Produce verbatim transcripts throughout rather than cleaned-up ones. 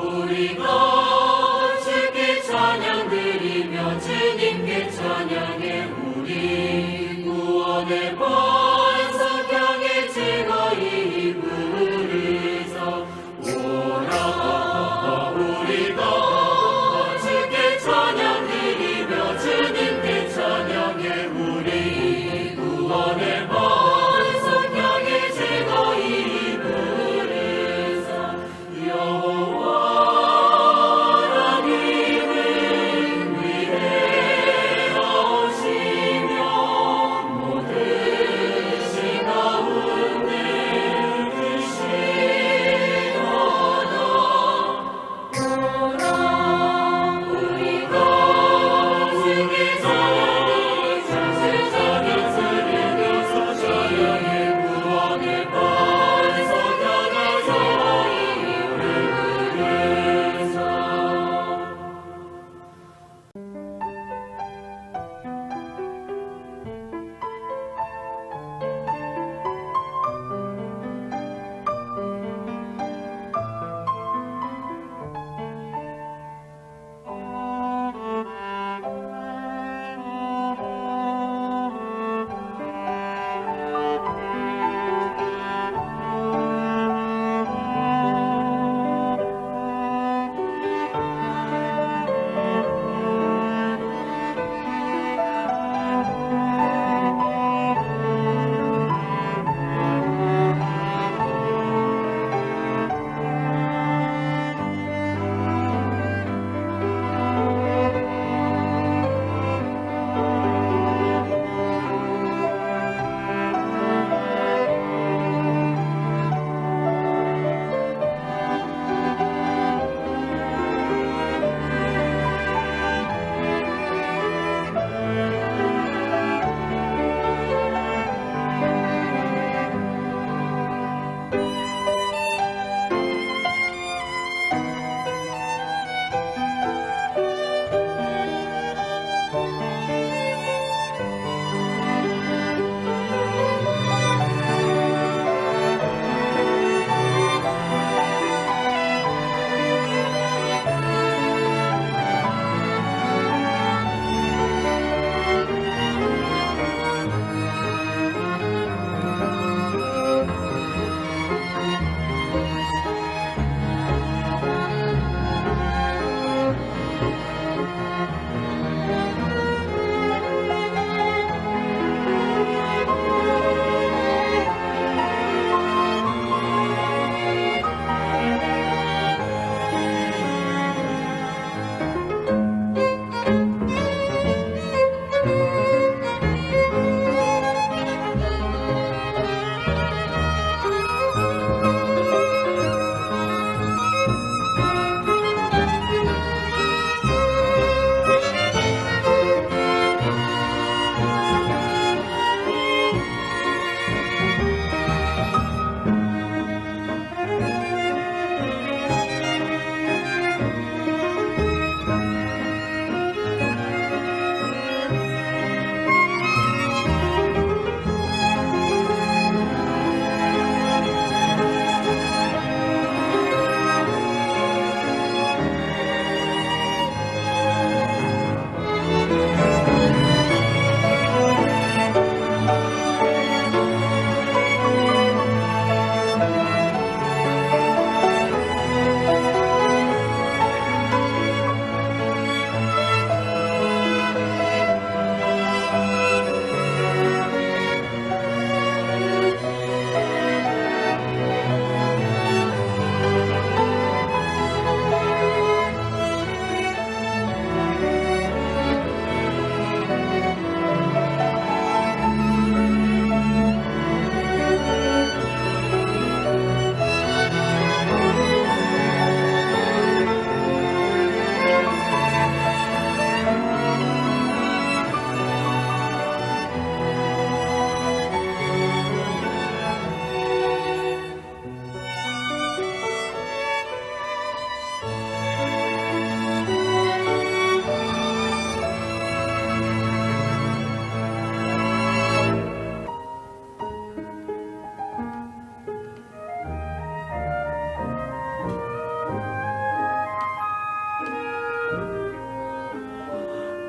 우리가 주께 찬양드리며 주님께 찬양해. 우리 구원의 반석 향해 주의 이름을 부르자. 오라, 우리가 주께 찬양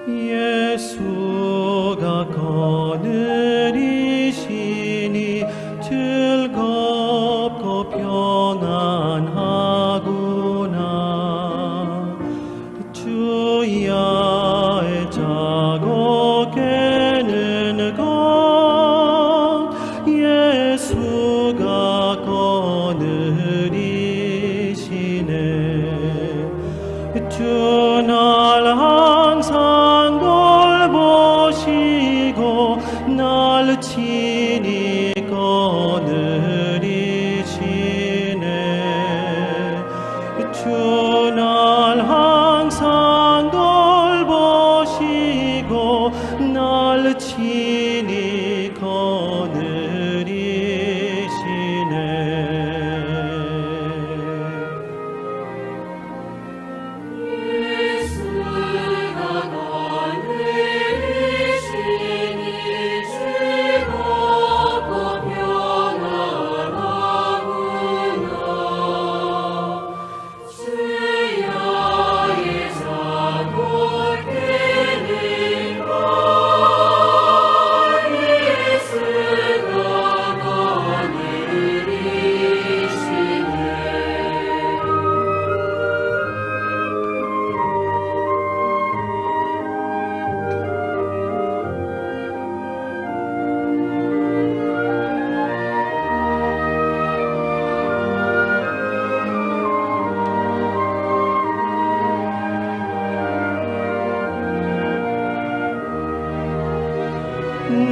Jesuga känirïsini, ch'ullgop kupion anhaguna. Chuya echago kenengo, Jesuga känirïsini. Chunal jansangol boshigo, nal chini känirïsini. Chunal jansangol boshigo, nal chini känirïsini.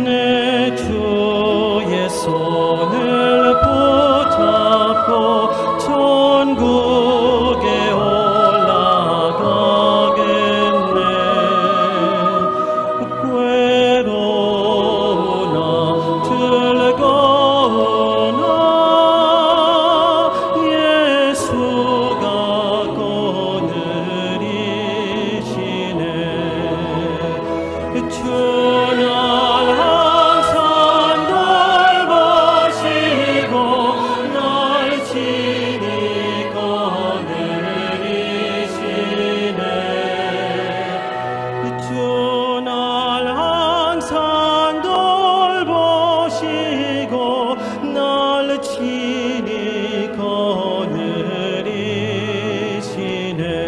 Ne chuya sonil puchapko, chonguge olagagenne. Kuerona, ch'ullgona, Jesuga känirïsini. Chunal jansangol boshigo, nal chini känirïsini. Chunal jansangol boshigo, nal chini känirïsini.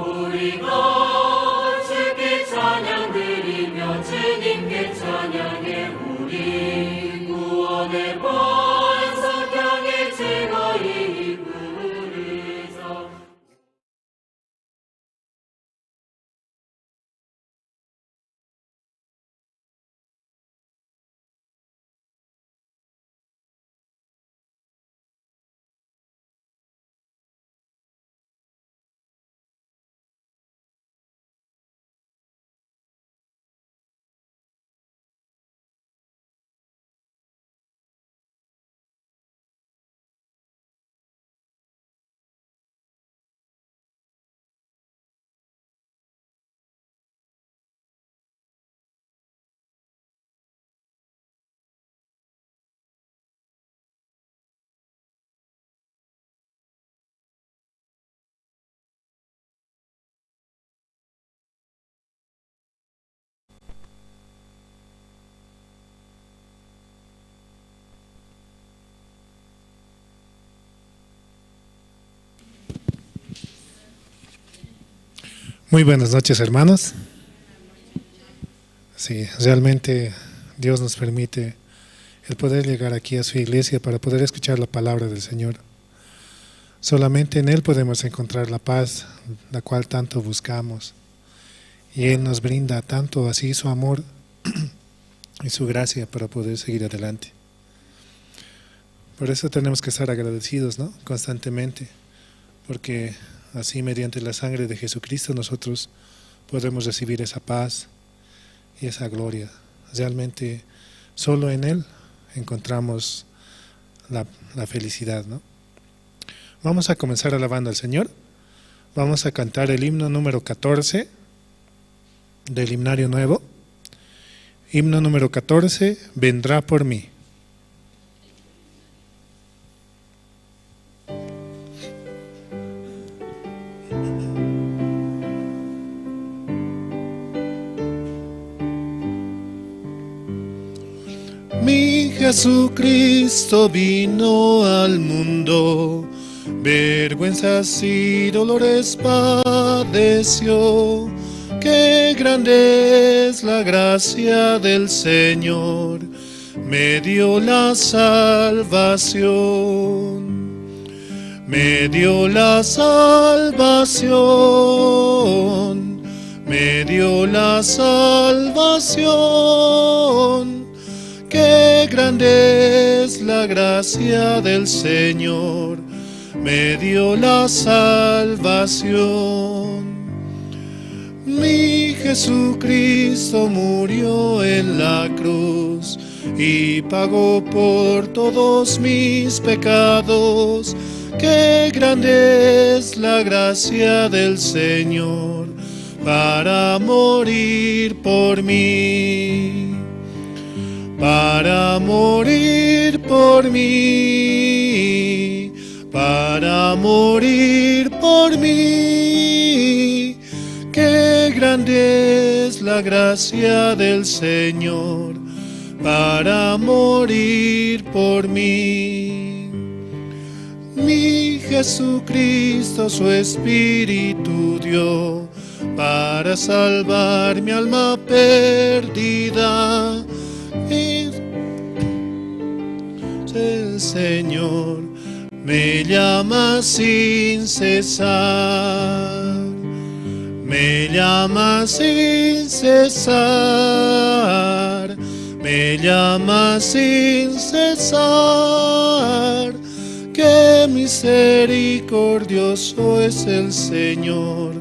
우리가 주께 찬양드리며 주님께 찬양해. 우리 구원의 반석 향해 주의 이름을 부르자. Muy buenas noches, hermanos. Sí, realmente Dios nos permite el poder llegar aquí a su iglesia para poder escuchar la palabra del Señor. Solamente en Él podemos encontrar la paz, la cual tanto buscamos. Y Él nos brinda tanto así su amor y su gracia para poder seguir adelante. Por eso tenemos que estar agradecidos, ¿no? Constantemente, porque así mediante la sangre de Jesucristo nosotros podemos recibir esa paz y esa gloria. Realmente solo en Él encontramos la, la felicidad, ¿no? Vamos a comenzar alabando al Señor. Vamos a cantar el himno número catorce del himnario nuevo. Himno número catorce, Vendrá por mí. Mi Jesucristo vino al mundo, vergüenzas y dolores padeció. Qué grande es la gracia del Señor, me dio la salvación. Me dio la salvación, me dio la salvación. Qué grande es la gracia del Señor, me dio la salvación. Mi Jesucristo murió en la cruz y pagó por todos mis pecados. Qué grande es la gracia del Señor para morir por mí, para morir por mí, para morir por mí. Qué grande es la gracia del Señor para morir por mí. Mi Jesucristo su espíritu dio para salvar mi alma perdida. Es el Señor me llama sin cesar, me llama sin cesar, me llama sin cesar. Qué misericordioso es el Señor,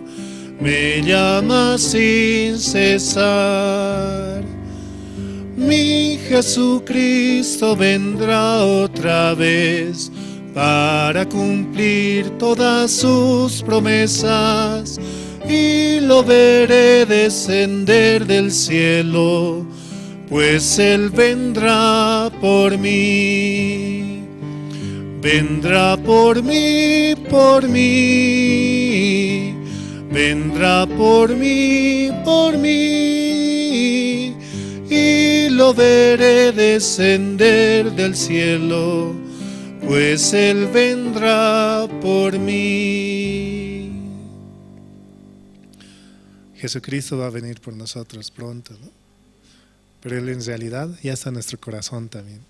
me llama sin cesar. Mi Jesucristo vendrá otra vez para cumplir todas sus promesas, y lo veré descender del cielo, pues Él vendrá por mí. Vendrá por mí, por mí, vendrá por mí, por mí, y lo veré descender del cielo, Pues Él vendrá por mí. Jesucristo va a venir por nosotros pronto, ¿no? Pero Él en realidad ya está en nuestro corazón también,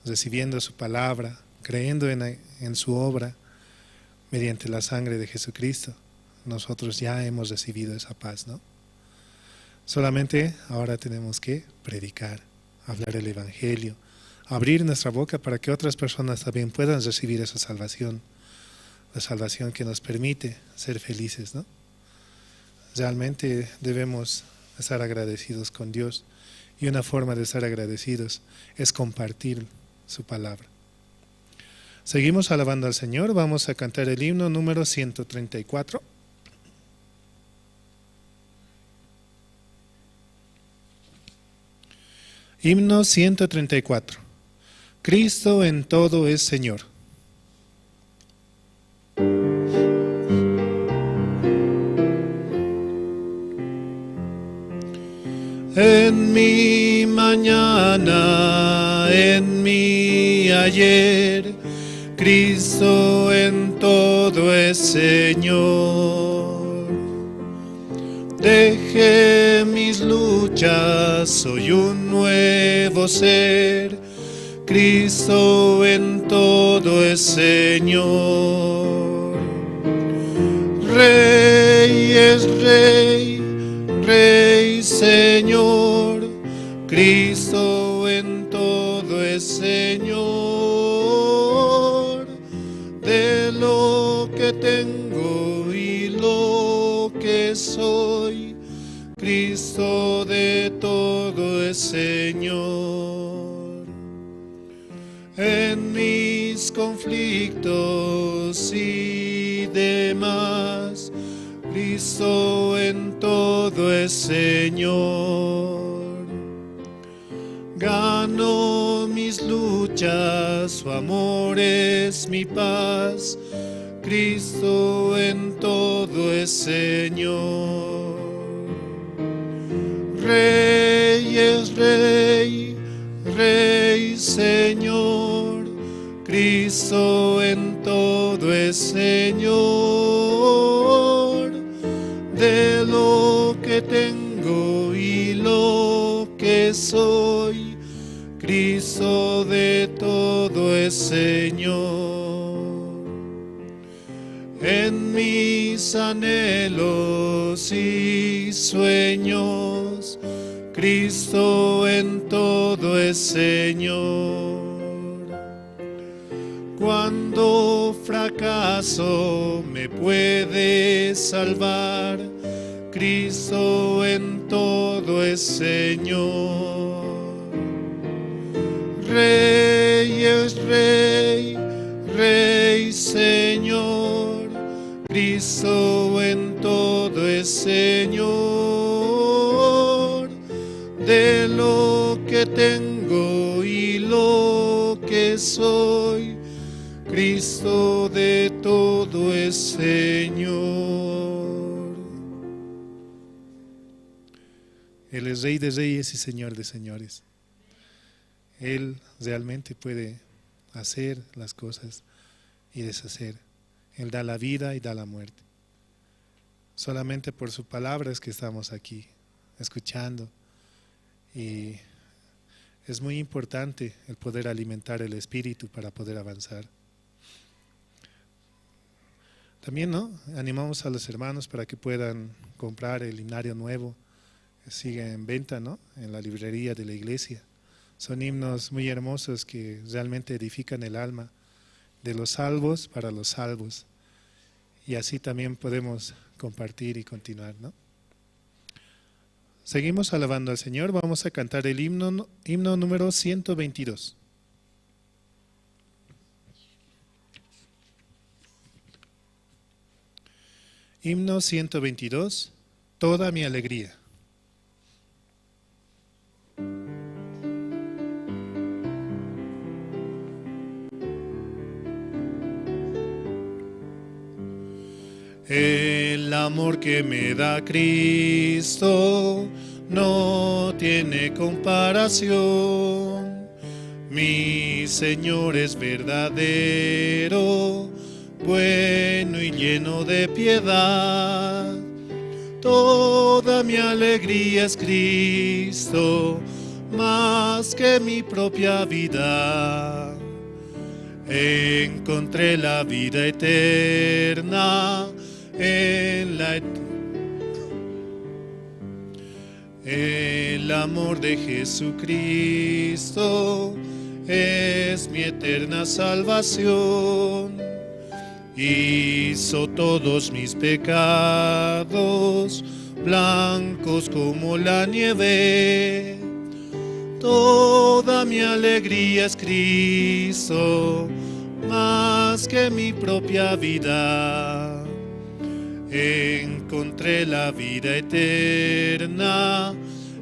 recibiendo su palabra, creyendo en, en su obra mediante la sangre de Jesucristo. Nosotros ya hemos recibido esa paz, ¿no? Solamente ahora tenemos que predicar, hablar el evangelio, abrir nuestra boca para que otras personas también puedan recibir esa salvación, la salvación que nos permite ser felices, ¿no? Realmente debemos estar agradecidos con Dios, y una forma de estar agradecidos es compartir su palabra. Seguimos alabando al Señor, vamos a cantar el himno número ciento treinta y cuatro. Himno ciento treinta y cuatro. Cristo en todo es Señor. En mi mañana, en mi ayer, Cristo en todo es Señor. Dejé mis luchas, soy un nuevo ser, Cristo en todo es Señor. Rey es Rey, Rey Señor, Cristo en todo es Señor. De lo que tengo y lo que soy, Cristo de todo es Señor. En mis conflictos y demás, Cristo en todo es Señor. Ganó mis luchas, su amor es mi paz, Cristo en todo es Señor. Rey es Rey, Rey Señor, Cristo en todo es Señor. De lo que tengo y lo que soy, Cristo de todo es Señor. En mis anhelos y sueños, Cristo en todo es Señor. Cuando fracaso me puede salvar, Cristo en todo es Señor. Rey es Rey, Rey Señor, Cristo en todo es Señor. De lo que tengo y lo que soy, Cristo de todo es Señor. Él es Rey de reyes y Señor de señores. Él realmente puede hacer las cosas y deshacer. Él da la vida y da la muerte. Solamente por su palabra es que estamos aquí, escuchando. Y es muy importante el poder alimentar el espíritu para poder avanzar. También, ¿no? Animamos a los hermanos para que puedan comprar el himnario nuevo. Sigue en venta, ¿no? En la librería de la iglesia. Son himnos muy hermosos que realmente edifican el alma de los salvos para los salvos. Y así también podemos compartir y continuar, ¿no? Seguimos alabando al Señor. Vamos a cantar el himno, himno número ciento veintidós. Himno ciento veintidós, toda mi alegría. El amor que me da Cristo no tiene comparación. Mi Señor es verdadero, bueno y lleno de piedad. Toda mi alegría es Cristo, más que mi propia vida. Encontré la vida eterna en la et- El amor de Jesucristo es mi eterna salvación. Hizo todos mis pecados blancos como la nieve. Toda mi alegría es Cristo, más que mi propia vida. Encontré la vida eterna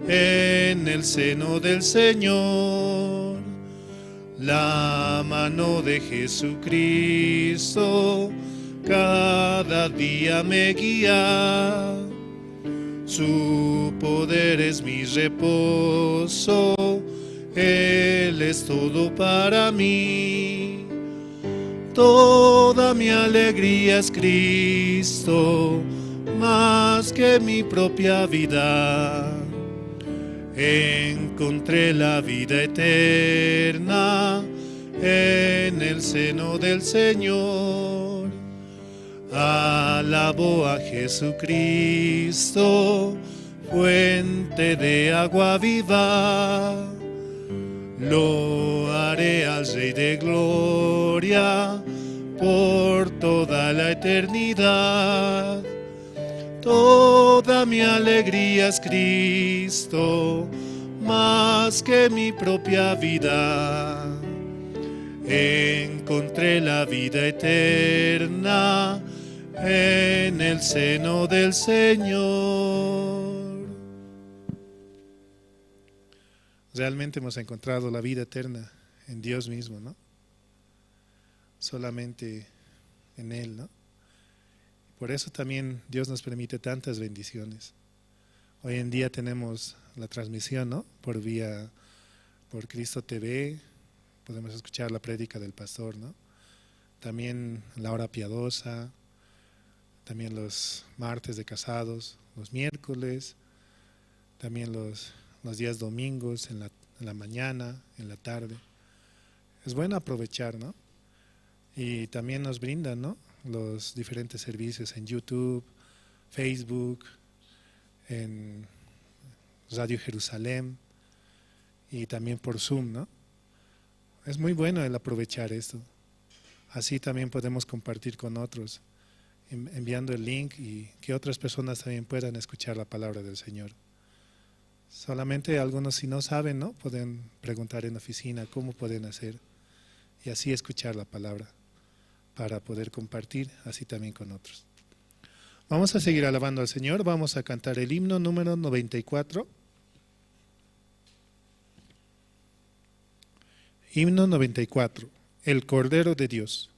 en el seno del Señor. La mano de Jesucristo cada día me guía. Su poder es mi reposo, Él es todo para mí. Toda mi alegría es Cristo, más que mi propia vida. Encontré la vida eterna en el seno del Señor. Alabo a Jesucristo, fuente de agua viva. Lo haré al Rey de Gloria por toda la eternidad. Toda mi alegría es Cristo, más que mi propia vida. Encontré la vida eterna en el seno del Señor. Realmente hemos encontrado la vida eterna en Dios mismo, ¿no? Solamente en Él, ¿no? Por eso también Dios nos permite tantas bendiciones. Hoy en día tenemos la transmisión, ¿no? Por vía, por Cristo T V, podemos escuchar la prédica del pastor, ¿no? También la hora piadosa, también los martes de casados, los miércoles, también los, los días domingos en la, en la mañana, en la tarde. Es bueno aprovechar, ¿no? Y también nos brindan, ¿no? Los diferentes servicios en YouTube, Facebook, en Radio Jerusalén y también por Zoom, ¿no? Es muy bueno el aprovechar esto. Así también podemos compartir con otros, en- enviando el link y que otras personas también puedan escuchar la palabra del Señor. Solamente algunos, si no saben, ¿no? Pueden preguntar en oficina cómo pueden hacer y así escuchar la palabra para poder compartir así también con otros. Vamos a seguir alabando al Señor. Vamos a cantar el himno número noventa y cuatro. Himno noventa y cuatro. El Cordero de Dios.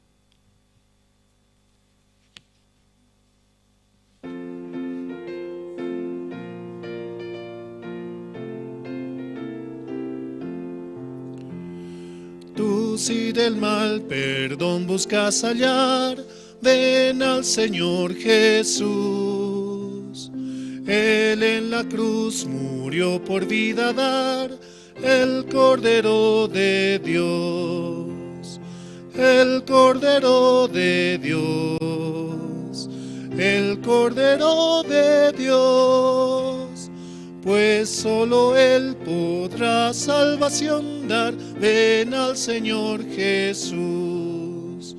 Tú, si del mal perdón buscas hallar, ven al Señor Jesús. Él en la cruz murió por vida dar, el Cordero de Dios, el Cordero de Dios, el Cordero de Dios, pues solo Él podrá salvación dar. Ven al Señor Jesús.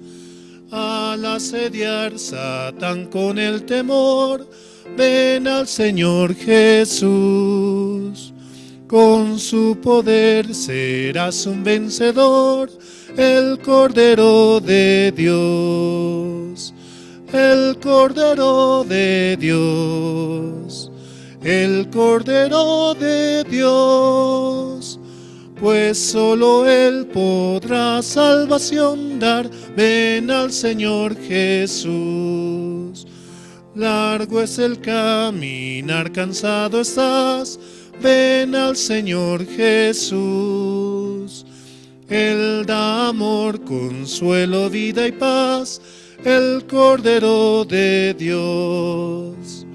Al asediar Satán con el temor, ven al Señor Jesús. Con su poder serás un vencedor, el Cordero de Dios, el Cordero de Dios, el Cordero de Dios. Pues solo Él podrá salvación dar. Ven al Señor Jesús. Largo es el caminar, cansado estás. Ven al Señor Jesús. Él da amor, consuelo, vida y paz, el Cordero de Dios,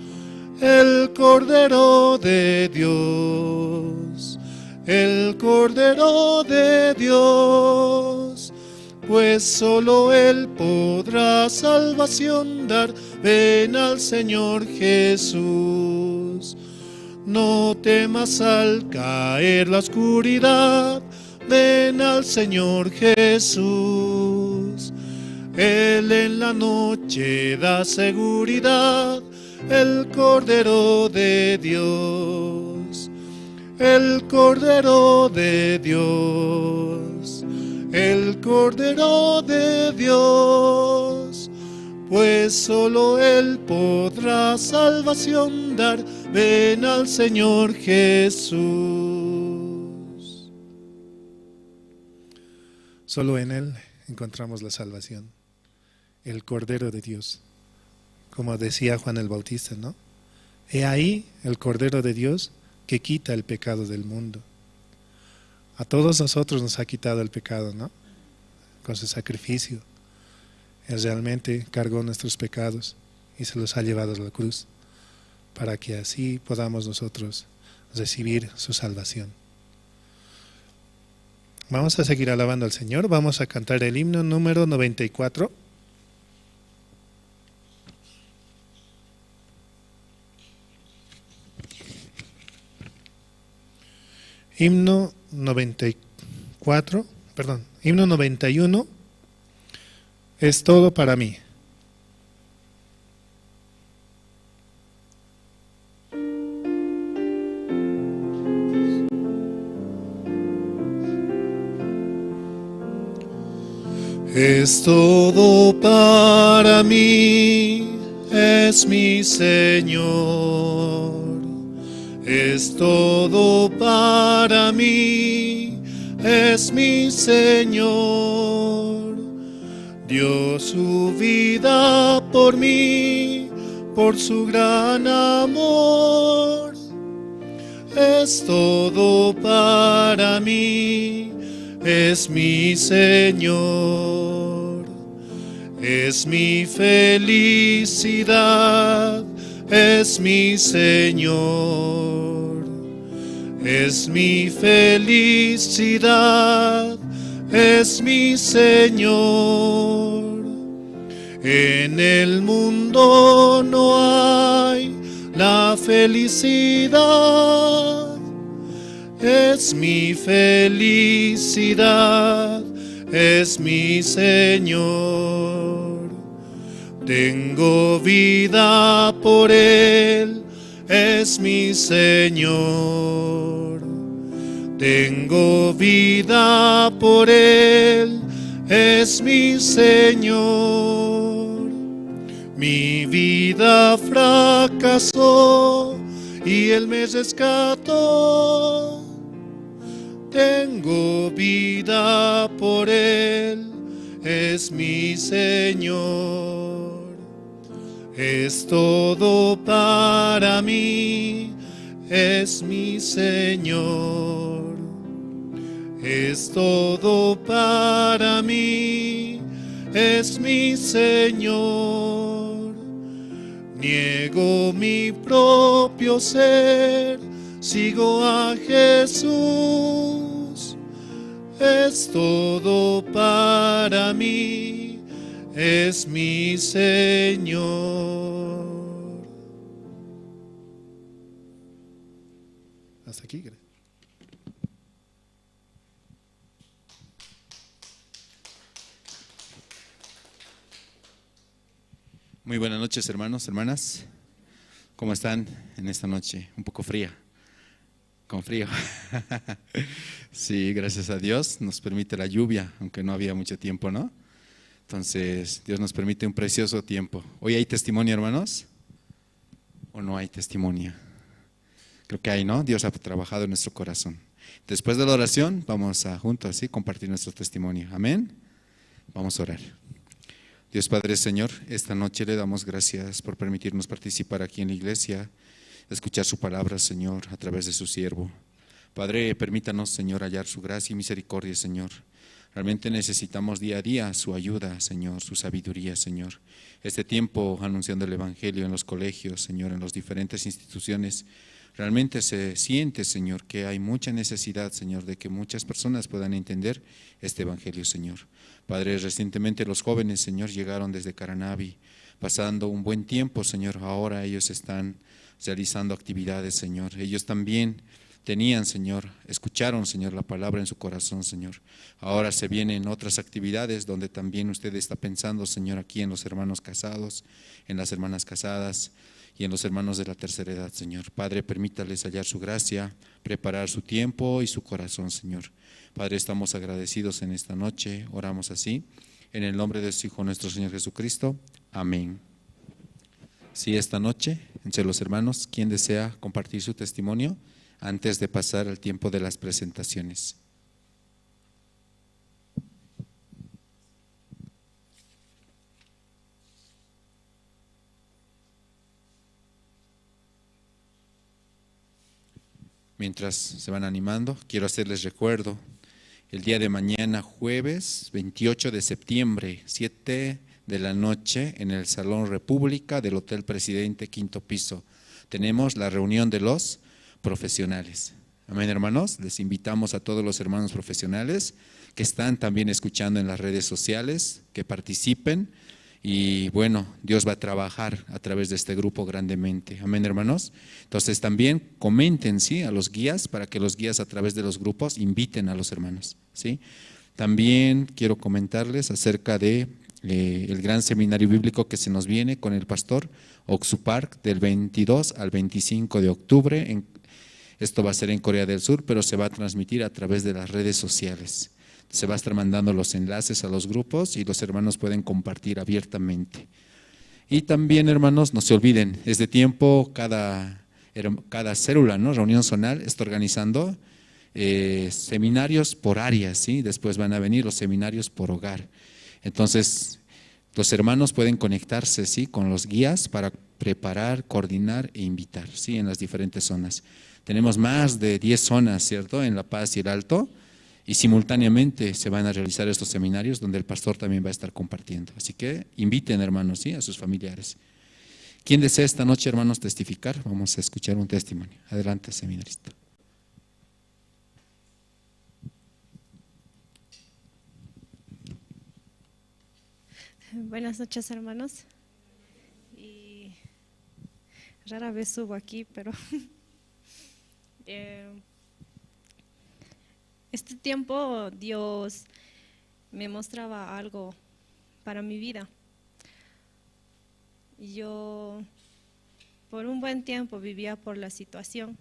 el Cordero de Dios, el Cordero de Dios, pues solo Él podrá salvación dar. Ven al Señor Jesús. No temas al caer la oscuridad, ven al Señor Jesús. Él en la noche da seguridad, el Cordero de Dios, el Cordero de Dios, el Cordero de Dios, pues solo Él podrá salvación dar. Ven al Señor Jesús. Solo en Él encontramos la salvación, el Cordero de Dios. Como decía Juan el Bautista, ¿no? He ahí el Cordero de Dios que quita el pecado del mundo. A todos nosotros nos ha quitado el pecado, ¿no? Con su sacrificio. Él realmente cargó nuestros pecados y se los ha llevado a la cruz, para que así podamos nosotros recibir su salvación. Vamos a seguir alabando al Señor. Vamos a cantar el himno número noventa y cuatro. Himno noventa y cuatro, perdón, himno noventa y uno, Es todo para mí. Es todo para mí, es mi Señor. Es todo para mí, es mi Señor. Dio su vida por mí, por su gran amor. Es todo para mí, es mi Señor. Es mi felicidad, es mi Señor. Es mi felicidad, es mi Señor. En el mundo no hay la felicidad. Es mi felicidad, es mi Señor. Tengo vida por Él, es mi Señor. Tengo vida por Él, es mi Señor. Mi vida fracasó y Él me rescató. Tengo vida por Él, es mi Señor. Es todo para mí, es mi Señor. Es todo para mí, es mi Señor. Niego mi propio ser, sigo a Jesús. Es todo para mí, es mi Señor. Hasta aquí, gracias. Muy buenas noches, hermanos, hermanas. ¿Cómo están en esta noche? Un poco fría. Con frío. Sí, gracias a Dios nos permite la lluvia, aunque no había mucho tiempo, ¿no? Entonces, Dios nos permite un precioso tiempo. ¿Hoy hay testimonio, hermanos? ¿O no hay testimonio? Creo que hay, ¿no? Dios ha trabajado en nuestro corazón. Después de la oración, vamos a juntos, ¿sí? Compartir nuestro testimonio. Amén. Vamos a orar. Dios Padre, Señor, esta noche le damos gracias por permitirnos participar aquí en la iglesia, escuchar su palabra, Señor, a través de su siervo. Padre, permítanos, Señor, hallar su gracia y misericordia, Señor. Realmente necesitamos día a día su ayuda, Señor, su sabiduría, Señor. Este tiempo anunciando el Evangelio en los colegios, Señor, en las diferentes instituciones, realmente se siente, Señor, que hay mucha necesidad, Señor, de que muchas personas puedan entender este Evangelio, Señor. Padre, recientemente los jóvenes, Señor, llegaron desde Caranavi, pasando un buen tiempo, Señor. Ahora ellos están realizando actividades, Señor. Ellos también tenían, Señor, escucharon, Señor, la palabra en su corazón, Señor. Ahora se vienen otras actividades donde también usted está pensando, Señor, aquí en los hermanos casados, en las hermanas casadas y en los hermanos de la tercera edad, Señor. Padre, permítales hallar su gracia, preparar su tiempo y su corazón, Señor. Padre, estamos agradecidos en esta noche, oramos así, en el nombre de su Hijo, nuestro Señor Jesucristo. Amén. Sí, esta noche, entre los hermanos, ¿quién desea compartir su testimonio antes de pasar al tiempo de las presentaciones? Mientras se van animando, quiero hacerles recuerdo, el día de mañana, jueves veintiocho de septiembre, siete de la noche, en el Salón República del Hotel Presidente, quinto piso, tenemos la reunión de los profesionales. Amén, hermanos. Les invitamos a todos los hermanos profesionales que están también escuchando en las redes sociales, que participen. Y bueno, Dios va a trabajar a través de este grupo grandemente. Amén, hermanos. Entonces también comenten, ¿sí?, a los guías para que los guías a través de los grupos inviten a los hermanos, ¿sí? También quiero comentarles acerca de eh, el gran seminario bíblico que se nos viene con el pastor Oksu Park del veintidós al veinticinco de octubre. En, esto va a ser en Corea del Sur, pero se va a transmitir a través de las redes sociales. Se va a estar mandando los enlaces a los grupos y los hermanos pueden compartir abiertamente. Y también, hermanos, no se olviden, es de tiempo, cada, cada célula, ¿no?, reunión zonal está organizando eh, seminarios por áreas, ¿sí? Después van a venir los seminarios por hogar. Entonces, los hermanos pueden conectarse, ¿sí?, con los guías para preparar, coordinar e invitar, ¿sí?, en las diferentes zonas. Tenemos más de diez zonas, ¿cierto?, en La Paz y El Alto, y simultáneamente se van a realizar estos seminarios donde el pastor también va a estar compartiendo. Así que inviten, hermanos, ¿sí?, a sus familiares. ¿Quién desea esta noche, hermanos, testificar? Vamos a escuchar un testimonio. Adelante, seminarista. Buenas noches, hermanos. Y rara vez subo aquí, pero eh, este tiempo Dios me mostraba algo para mi vida. Yo por un buen tiempo vivía por la situación.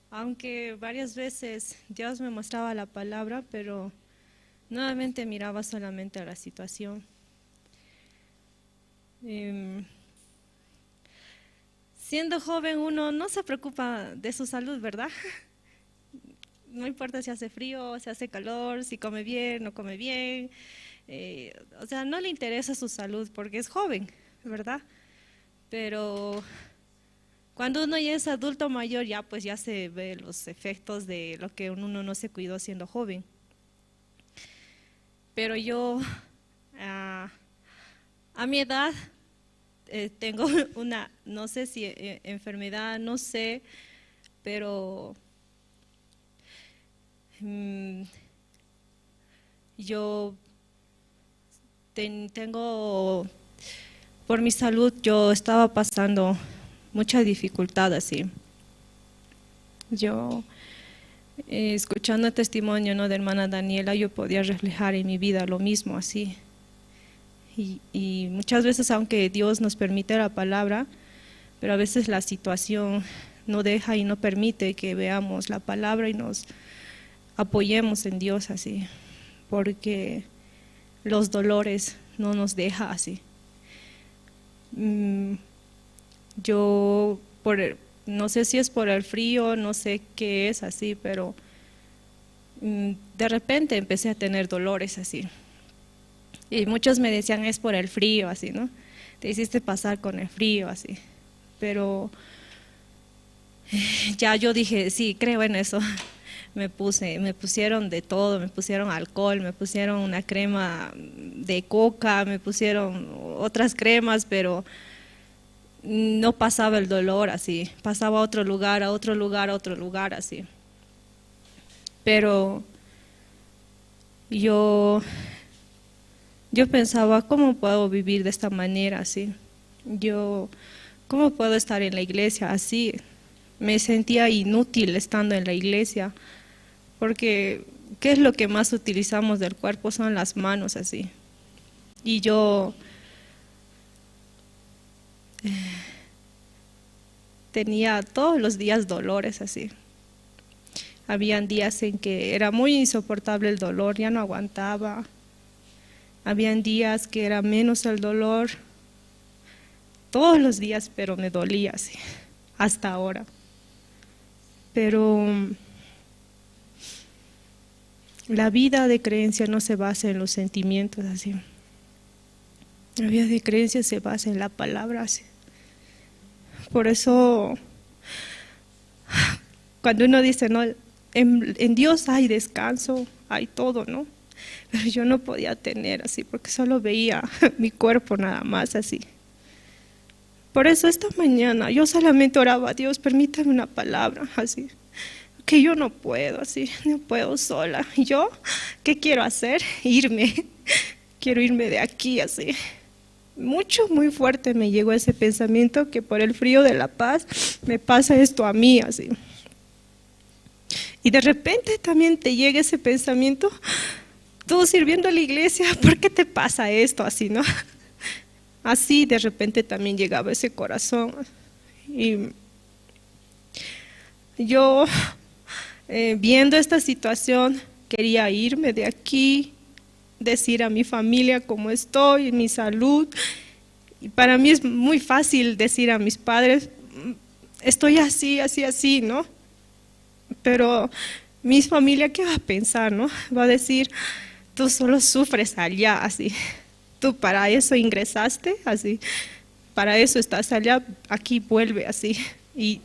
Aunque varias veces Dios me mostraba la palabra, pero nuevamente miraba solamente la situación. Em, siendo joven uno no se preocupa de su salud, ¿verdad? No importa si hace frío, si hace calor, si come bien, no come bien. Eh, o sea, no le interesa su salud porque es joven, ¿verdad? Pero cuando uno ya es adulto mayor, ya pues ya se ve los efectos de lo que uno no se cuidó siendo joven. Pero yo, ah, a mi edad, eh, tengo una, no sé si eh, enfermedad, no sé, pero mm, yo ten- tengo, por mi salud, yo estaba pasando mucha dificultad así. Yo, eh, escuchando el testimonio, ¿no?, de hermana Daniela, yo podía reflejar en mi vida lo mismo así. Y, y muchas veces, aunque Dios nos permite la palabra, pero a veces la situación no deja y no permite que veamos la palabra y nos apoyemos en Dios así, porque los dolores no nos deja así. Mm, yo, por el- no sé si es por el frío, no sé qué es así, pero mm, de repente empecé a tener dolores así. Y muchos me decían, es por el frío, así, ¿no? Te hiciste pasar con el frío, así. Pero Ya yo dije, sí, creo en eso. Me puse, me pusieron de todo, me pusieron alcohol, me pusieron una crema de coca, me pusieron otras cremas, pero no pasaba el dolor así. Pasaba a otro lugar, a otro lugar, a otro lugar así. Pero yo, yo pensaba, ¿cómo puedo vivir de esta manera así? Yo, ¿cómo puedo estar en la iglesia así? Me sentía inútil estando en la iglesia, porque ¿qué es lo que más utilizamos del cuerpo? Son las manos así. Y yo eh, tenía todos los días dolores así. Habían días en que era muy insoportable el dolor, ya no aguantaba. Habían días que era menos el dolor. Todos los días, pero me dolía así, hasta ahora. Pero la vida de creencia no se basa en los sentimientos así. La vida de creencia se basa en la palabra así. Por eso, cuando uno dice, no, en, en Dios hay descanso, hay todo, ¿no? Pero yo no podía tener así, porque solo veía mi cuerpo nada más así. Por eso esta mañana yo solamente oraba a Dios, permítame una palabra, así, que yo no puedo, así, no puedo sola. ¿Yo qué quiero hacer? Irme. Quiero irme de aquí, así. Mucho, muy fuerte me llegó ese pensamiento que por el frío de La Paz me pasa esto a mí, así. Y de repente también te llega ese pensamiento, tú sirviendo a la iglesia, ¿por qué te pasa esto así, no? Así de repente también llegaba ese corazón. Y yo, eh, viendo esta situación, quería irme de aquí, decir a mi familia cómo estoy, mi salud. Y para mí es muy fácil decir a mis padres, "Mm, estoy así, así, así", ¿no? Pero mi familia, ¿qué va a pensar, no? Va a decir, "Tú solo sufres allá, así. Tú para eso ingresaste, así. Para eso estás allá, aquí vuelve, así". Y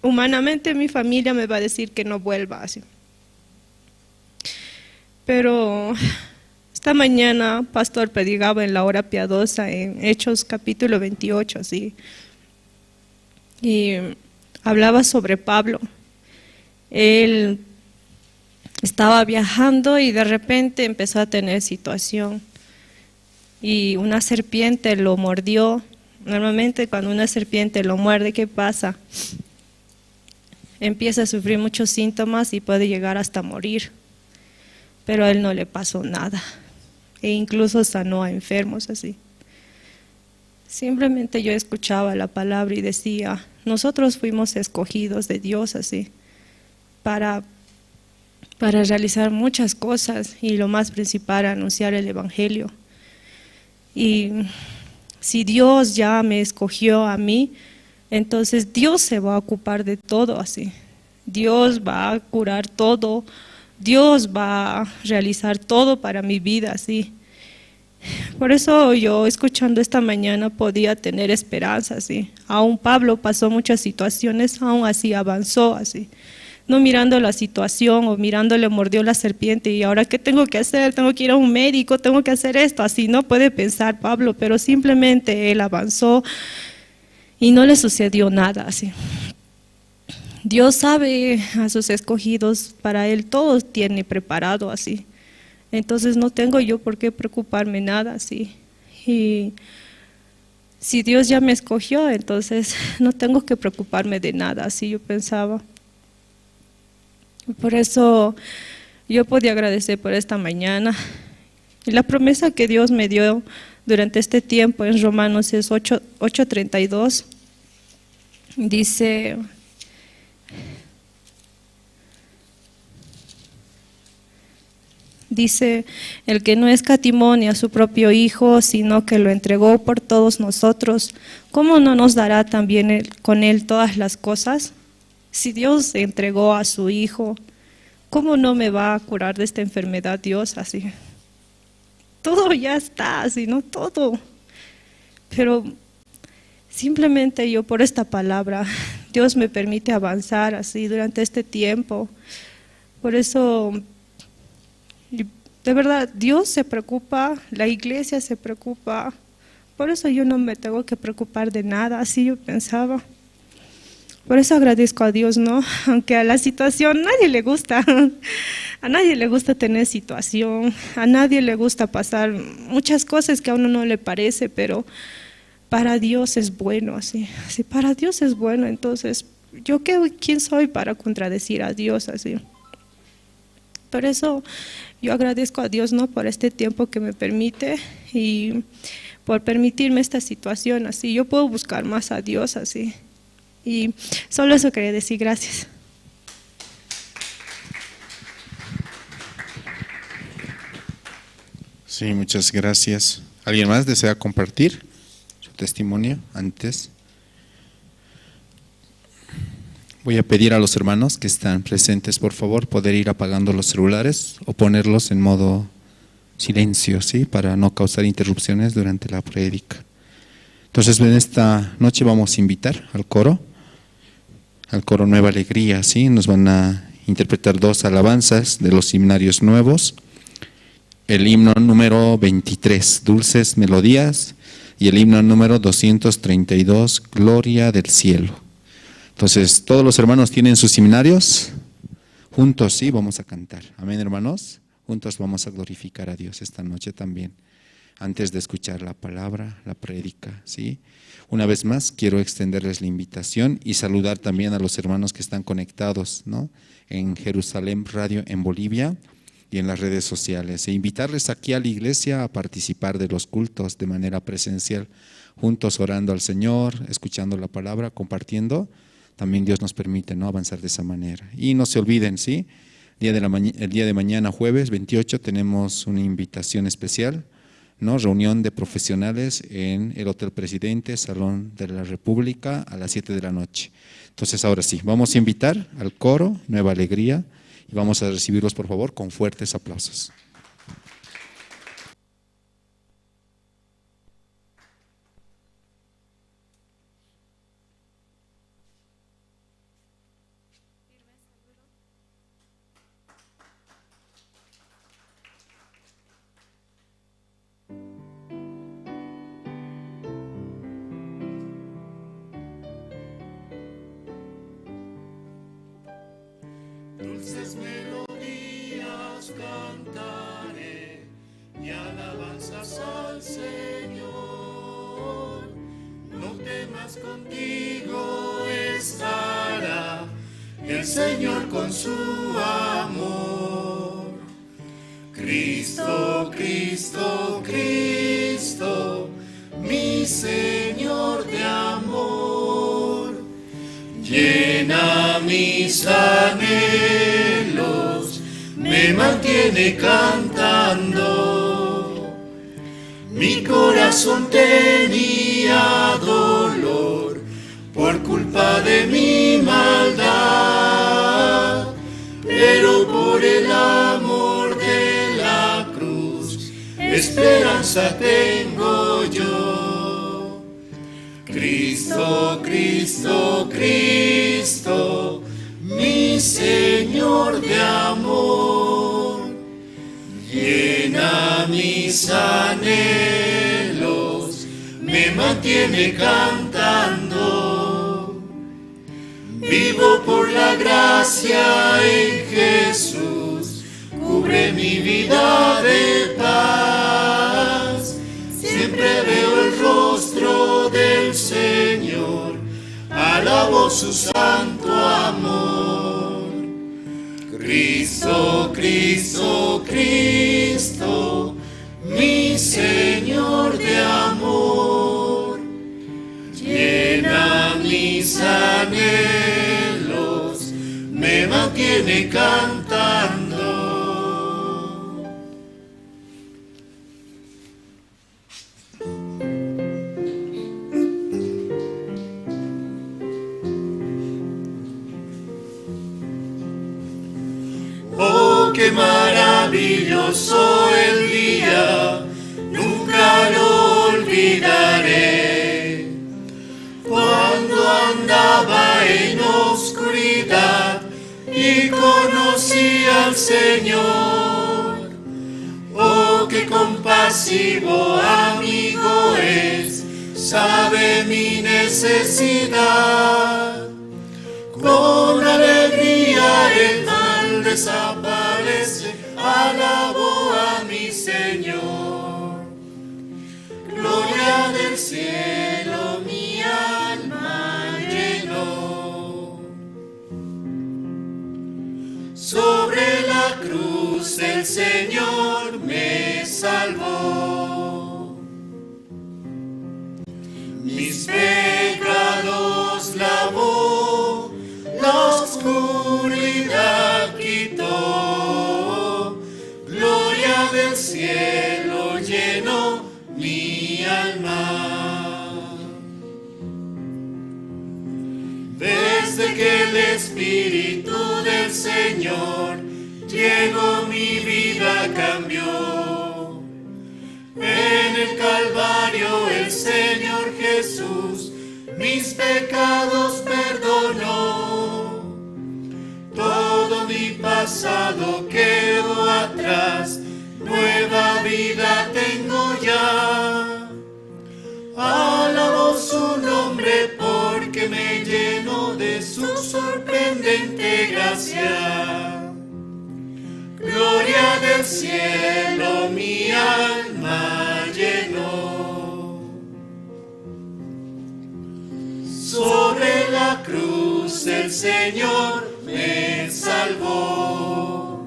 humanamente mi familia me va a decir que no vuelva, así. Pero esta mañana, pastor, predicaba en la hora piadosa en Hechos capítulo veintiocho, así. Y hablaba sobre Pablo. Él estaba viajando y de repente empezó a tener situación. Y una serpiente lo mordió. Normalmente cuando una serpiente lo muerde, ¿qué pasa? Empieza a sufrir muchos síntomas y puede llegar hasta morir. Pero a él no le pasó nada. E incluso sanó a enfermos así. Simplemente yo escuchaba la palabra y decía, nosotros fuimos escogidos de Dios así, para, para realizar muchas cosas y lo más principal, anunciar el evangelio. Y si Dios ya me escogió a mí, entonces Dios se va a ocupar de todo así. Dios va a curar todo, Dios va a realizar todo para mi vida así. Por eso yo escuchando esta mañana podía tener esperanza, ¿sí? Aún Pablo pasó muchas situaciones, aún así avanzó así. No mirando la situación o mirando le mordió la serpiente y ahora, ¿qué tengo que hacer? Tengo que ir a un médico, tengo que hacer esto. Así no puede pensar Pablo, pero simplemente él avanzó y no le sucedió nada así. Dios sabe a sus escogidos, para él todo tiene preparado así. Entonces no tengo yo por qué preocuparme nada así. Y si Dios ya me escogió, entonces no tengo que preocuparme de nada, así yo pensaba. Por eso yo podía agradecer por esta mañana. Y la promesa que Dios me dio durante este tiempo en Romanos es ocho, ocho treinta y dos. Dice, dice, el que no escatimó ni a su propio Hijo, sino que lo entregó por todos nosotros, ¿cómo no nos dará también él- con él todas las cosas? Si Dios entregó a su Hijo, ¿cómo no me va a curar de esta enfermedad Dios así? Todo ya está así, ¿no? Todo. Pero simplemente yo por esta palabra Dios me permite avanzar así durante este tiempo. Por eso, y de verdad, Dios se preocupa, la iglesia se preocupa. Por eso yo no me tengo que preocupar de nada, así yo pensaba. Por eso agradezco a Dios, ¿no? Aunque a la situación nadie le gusta. A nadie le gusta tener situación, a nadie le gusta pasar muchas cosas que a uno no le parece, pero para Dios es bueno, así. Si para Dios es bueno, entonces, ¿yo qué, quién soy para contradecir a Dios, así? Por eso yo agradezco a Dios, ¿no? Por este tiempo que me permite y por permitirme esta situación, así. Yo puedo buscar más a Dios, así. Y solo eso quería decir, gracias. Sí, muchas gracias. ¿Alguien más desea compartir su testimonio antes? Voy a pedir a los hermanos que están presentes, por favor, poder ir apagando los celulares o ponerlos en modo silencio, ¿sí? Para no causar interrupciones durante la prédica. Entonces, en esta noche vamos a invitar al coro, al coro Nueva Alegría, ¿sí? Nos van a interpretar dos alabanzas de los himnarios nuevos, el himno número veintitrés, Dulces Melodías, y el himno número doscientos treinta y dos, Gloria del Cielo. Entonces, todos los hermanos tienen sus himnarios. Juntos, sí, vamos a cantar. Amén, hermanos. Juntos vamos a glorificar a Dios esta noche también, antes de escuchar la palabra, la prédica, ¿sí? Una vez más, quiero extenderles la invitación y saludar también a los hermanos que están conectados, ¿no? En Jerusalén Radio en Bolivia y en las redes sociales. E invitarles aquí a la iglesia a participar de los cultos de manera presencial, juntos orando al Señor, escuchando la palabra, compartiendo. También Dios nos permite, ¿no? Avanzar de esa manera. Y no se olviden, ¿sí? Día de la maña-, el día de mañana, jueves veintiocho, tenemos una invitación especial, ¿no? Reunión de profesionales en el Hotel Presidente, Salón de la República, a las siete de la noche. Entonces, ahora sí, vamos a invitar al coro Nueva Alegría y vamos a recibirlos, por favor, con fuertes aplausos. Dulces melodías cantaré y alabanzas al Señor. No temas, contigo estará el Señor con su amor. Cristo, Cristo, Cristo, mi Señor de amor, llena mis anhelos, me mantiene cantando. Mi corazón tenía dolor por culpa de mi maldad, pero por el amor de la cruz, esperanza tengo yo. Cristo, Cristo, Cristo, mi Señor de amor, llena mis anhelos, me mantiene cantando. Vivo por la gracia en Jesús, cubre mi vida de paz. Siempre veo el rostro del Señor, alabo su santo amor. Cristo, Cristo, Cristo, mi Señor de amor, llena mis anhelos, me mantiene cantando. Oh, qué maravilloso el día, nunca lo olvidaré. Cuando andaba en Al Señor, oh, qué compasivo amigo es, sabe mi necesidad. Con alegría el mal desaparece, alabo a mi Señor. Gloria del cielo mi alma llenó. Sobre la cruz el Señor me salvó. Mis pecados lavó, la oscuridad quitó. Gloria del cielo llenó mi alma. Desde que el Espíritu del Señor llegó, mi vida cambió. En el Calvario el Señor Jesús mis pecados perdonó. Todo mi pasado quedó atrás, nueva vida tengo ya. Alabo su nombre porque me llenó de su sorprendente gracia. Gloria del cielo mi alma llenó. Sobre la cruz el Señor me salvó.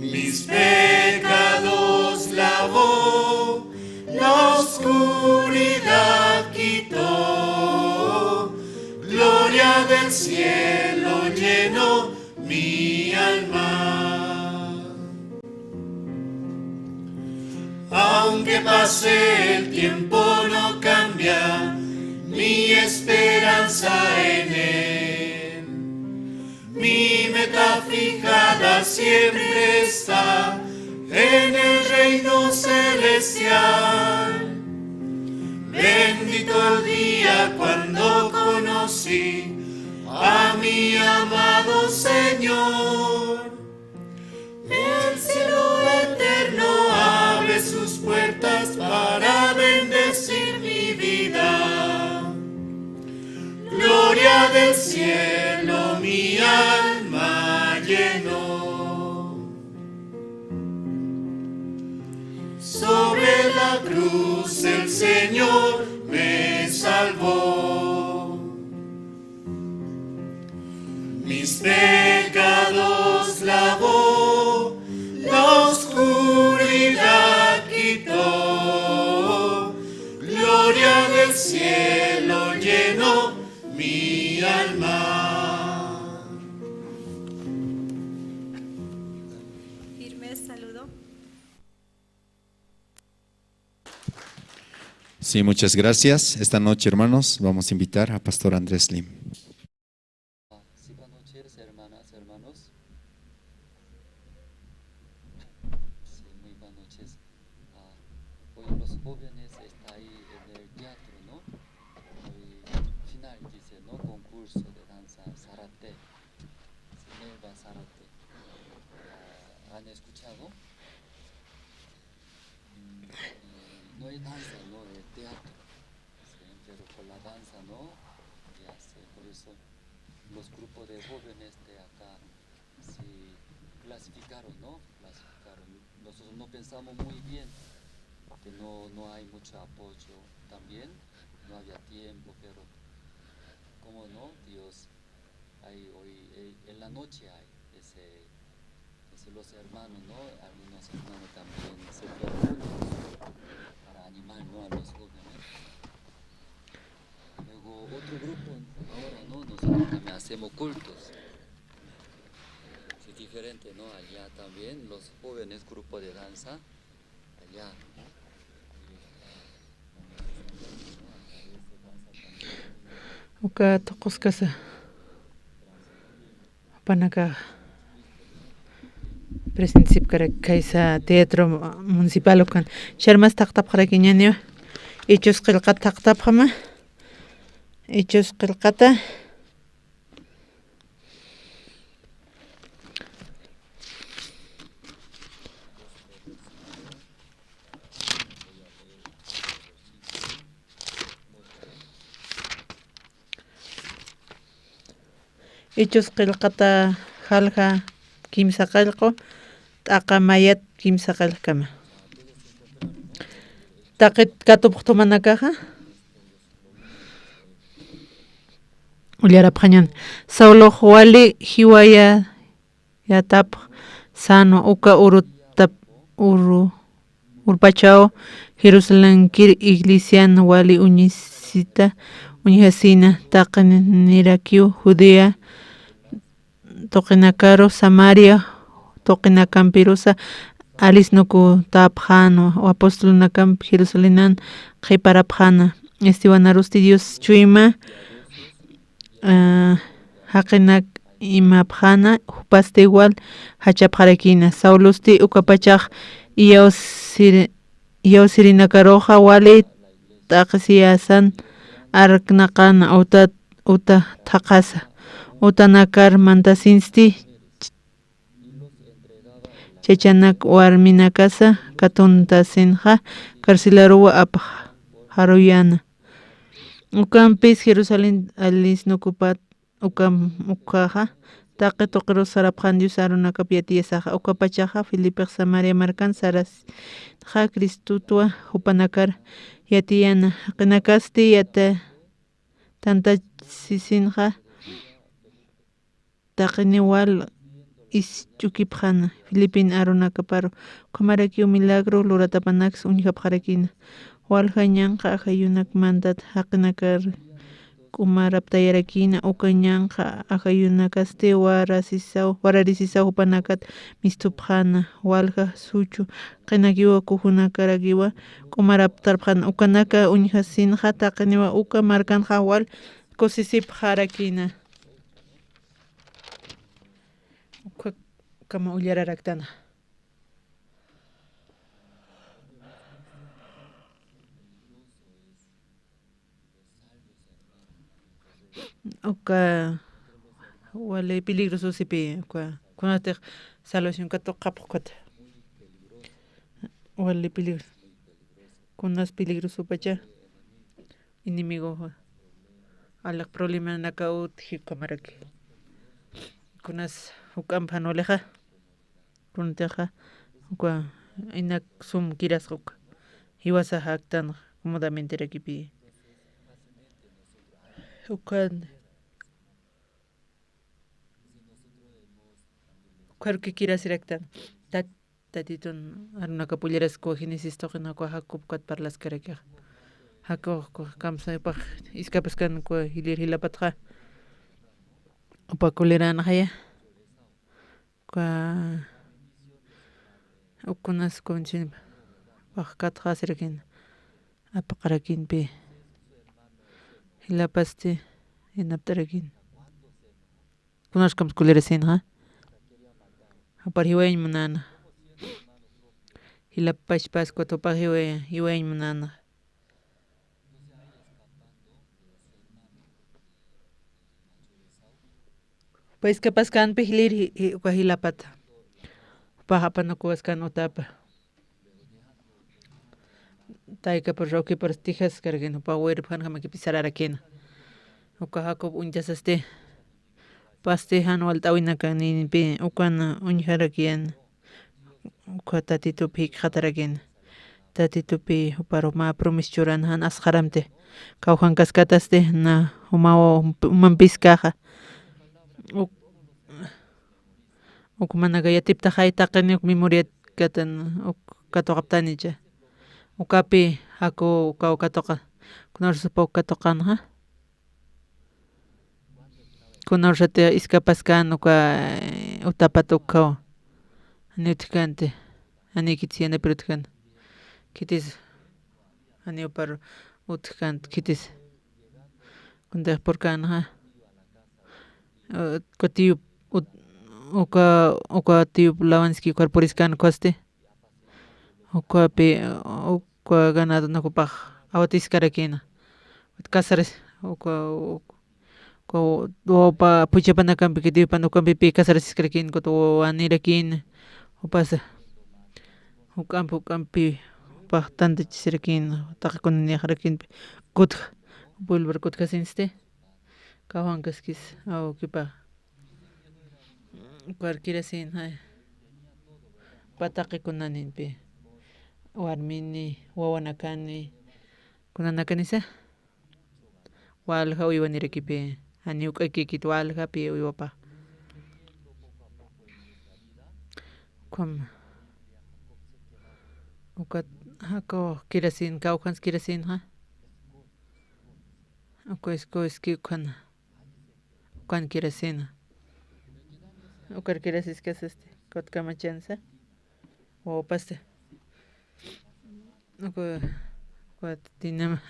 Mis pecados lavó, la oscuridad quitó. Gloria del cielo llenó mi alma. Aunque pase el tiempo no cambia mi esperanza en él. Mi meta fijada siempre está en el reino celestial. Bendito el día cuando conocí a mi amado Señor. El cielo eterno abre sus puertas para bendecir mi vida. Gloria del cielo mi alma llenó. Sobre la cruz el Señor me salvó. Mis pecados lavó, la oscuridad quitó. Gloria del cielo llenó mi alma. Firme saludo. Sí, muchas gracias. Esta noche, hermanos, vamos a invitar a Pastor Andrés Lim. Sí, buenas noches, hermanas, hermanos. Sí, muy buenas noches. Ah, hoy los jóvenes están ahí en el teatro, ¿no? Hoy final, dice, ¿no? Concurso de danza Sarate. Sí, Melba Sarate. Ah, ¿han escuchado? Mm, eh, no es danza, ¿no? Es teatro. Sí, pero por la danza, ¿no? Ya sé, por eso los grupos de jóvenes de acá sí clasificaron, ¿no? Clasificaron. Nosotros no pensamos muy bien, que no, no hay mucho apoyo también, no había tiempo, pero, ¿cómo no? Dios, hay hoy, eh, en la noche hay ese, ese los hermanos, ¿no? Algunos hermanos también se fueron juntos para animar, ¿no? A los jóvenes. Luego otro grupo, ahora, ¿no? Nosotros también hacemos cultos. Es diferente, ¿no? Allá también los jóvenes, grupo de danza, allá, ¿no? Uka tuquskasa. Jupanakax presentesipkarak khaysa teatro municipal ukan. Charmas thaqtapxarakiñaniwa. Hechos qillqata thaqtapxama. Hechos qillqata. Hechos qillqata jalja kimsa qillqu, t'aqa mayat kimsa qillqkama. Taqit katupx thumanakaxa. Ullarapxañan. Saulux wali jiwaya yatapx sänwa uka urutap-, uru-, urpachaw Jerusalenkir iglesian wali uñisita, uñjasina, taqinirakiw Judea tuqinakaru Samaria tuqinakampirusa alisnukutäpxänwa, apostolnakamp Jerusalenan qhiparapxäna. Estebanarusti Dios chuyma, ah, jaqinak imapxäna, jupasti wal jachapxarakïna. Saulosti ukapachax iyawsiri-, iyawsirinakaruxa wali t'aqhisiyasan arknaqäna uta, uta thaqhasa. Utanakar mantasinsti chachanak warminakasa katuntasinxa carcelaruw apxaruyäna. Ukampis Jerusalén alisnukupat ukam, ukkhaxa taqi tuqirus sarapxän Dios arunakap yatiyasaxa. Ukapachaxa Felipix Samaria markan sarasxa Cristutwa jupanakar yatiyäna. Jaqinakasti yata, tantachasisinxa taqiniw wal isch'ukipxäna Felipin arunakaparu. Ukhamarakiw milagro luratapanaks uñjapxarakïna. Walja ñanqha ajayunak mantat jaqinakar k'umaraptayarakïna, uka ñanqha ajayunakasti warasisaw, wararisisaw jupanakat misthupxäna. Walja suchu qinakiwa kujunakarakiwa k'umaraptarpxäna. Ukanaka uñjasinxa taqiniwa uka markanxa wal kusisipxarakïna. Ukhakama ullararaktana. Uka wali peligrososipï, uka kunatix salvación katuqapxkata. Wali peligro. Kunas peligrosopacha enemigo, alax problemanaka utji ukhamaraki. Kunas juk'amp jan walixa, kunatixa, uka inak sum kirasxa uka. Jiwasa jaktan cómodamenterakipï. Ukan, ukharuki kirasiraktan. Tat-, Tatitun arunakap ullaraskwa Génesis tuqina uka Jacob ukat parlaskarakixa. Jacob uka kamsaypax iskapaskan uka jilïr jilapatxa. Upa kuliränxaya. Uka, ukunas condicionpax katxasirakïna. Apaqarakïnpï. Jilapasti yanapt'arakïna. Kunaskamp kulirasinxa. Jupar jiwayañ munäna. Jilap pachpas ukat jupax jiwaya-, jiwayañ munäna. Jupa iskapaskanpï jilïr ji-, ji-, uka jilapata. Jupax apanukuwaskan utapa. Taykapar rawkipar tijaskarkin, jupa wirpxanjamakipï sararakïna. Uka Jacob uñtasasti, pasti jan walt'äwinakaninpï ukan uñjarakïna. Uka Tatitupï jikxatarakïna. Tatitupï juparu mä promesa churan jan asxaramti. Kawkhankaskatasti na jumaw, umampiskaxa. Uk-, Ukmanaka yatiptaxay taqini uk memoriat katan uk katuqaptanicha. Ukapï jaku ukaw katuqa. Kunarus jupa uk katuqanxa. Kunarusati iskapaskan uka, eh, utapat ukhaw. Janiw utjkanti. Janiw khitis yanapir utjkan. Khitis. Janiw par utjkant khitis. Kuntix purkänxa. Eh, uka tiyup, ut-, uka, uka tiyup lawanski ukar puriskan ukhasti. Ukapï, uka ganado nakupax awatiskarakïna. Casares, uka, uka wawpa puchapanakampi, tiyupan ukampipï casarasiskarakïna, ukat wawanirakïna. Jupasa. Juk'ampi, juk'ampi, jupax tantachasirakïna, taqi kunanïxarakïnpï. Kutja, vuelver kutjasinsti. Kawkhankaskis, awkipax. Ukar kirasin, jay. Pä taqi kunaninpi. Warmini, wawanakani, kunanakanisa. Walja uywanirakipi. Janiw k'akikit waljapi uywapa. Ukham. Ukat jakaw kirasin, kawkhans kirasin, ja. Uka iski, uka iski ukhana. Ukan kirasina. Ukar kirasiskasasti. Kut kamachansa. Wawapasti. Uka, uka dinama.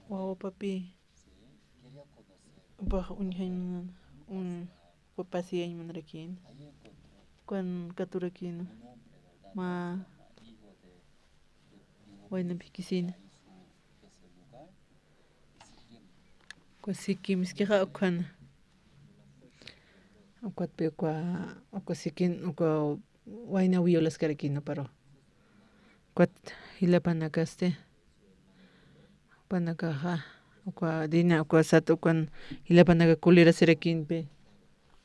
Wawapapi. Upax uñjañ munan, un, uka pasiyañ munarakin. Ukan katurakina. Mä wayna p'ikisina. Uka sikim iskixa ukhana. Ukatpi uka, uka sikin, uka wayna wiyulaskarakina paru. Ukat jilapanakasti. Jupanakaxa, uka dina, uka sat, ukan jilapanaka kulirasirakinpi.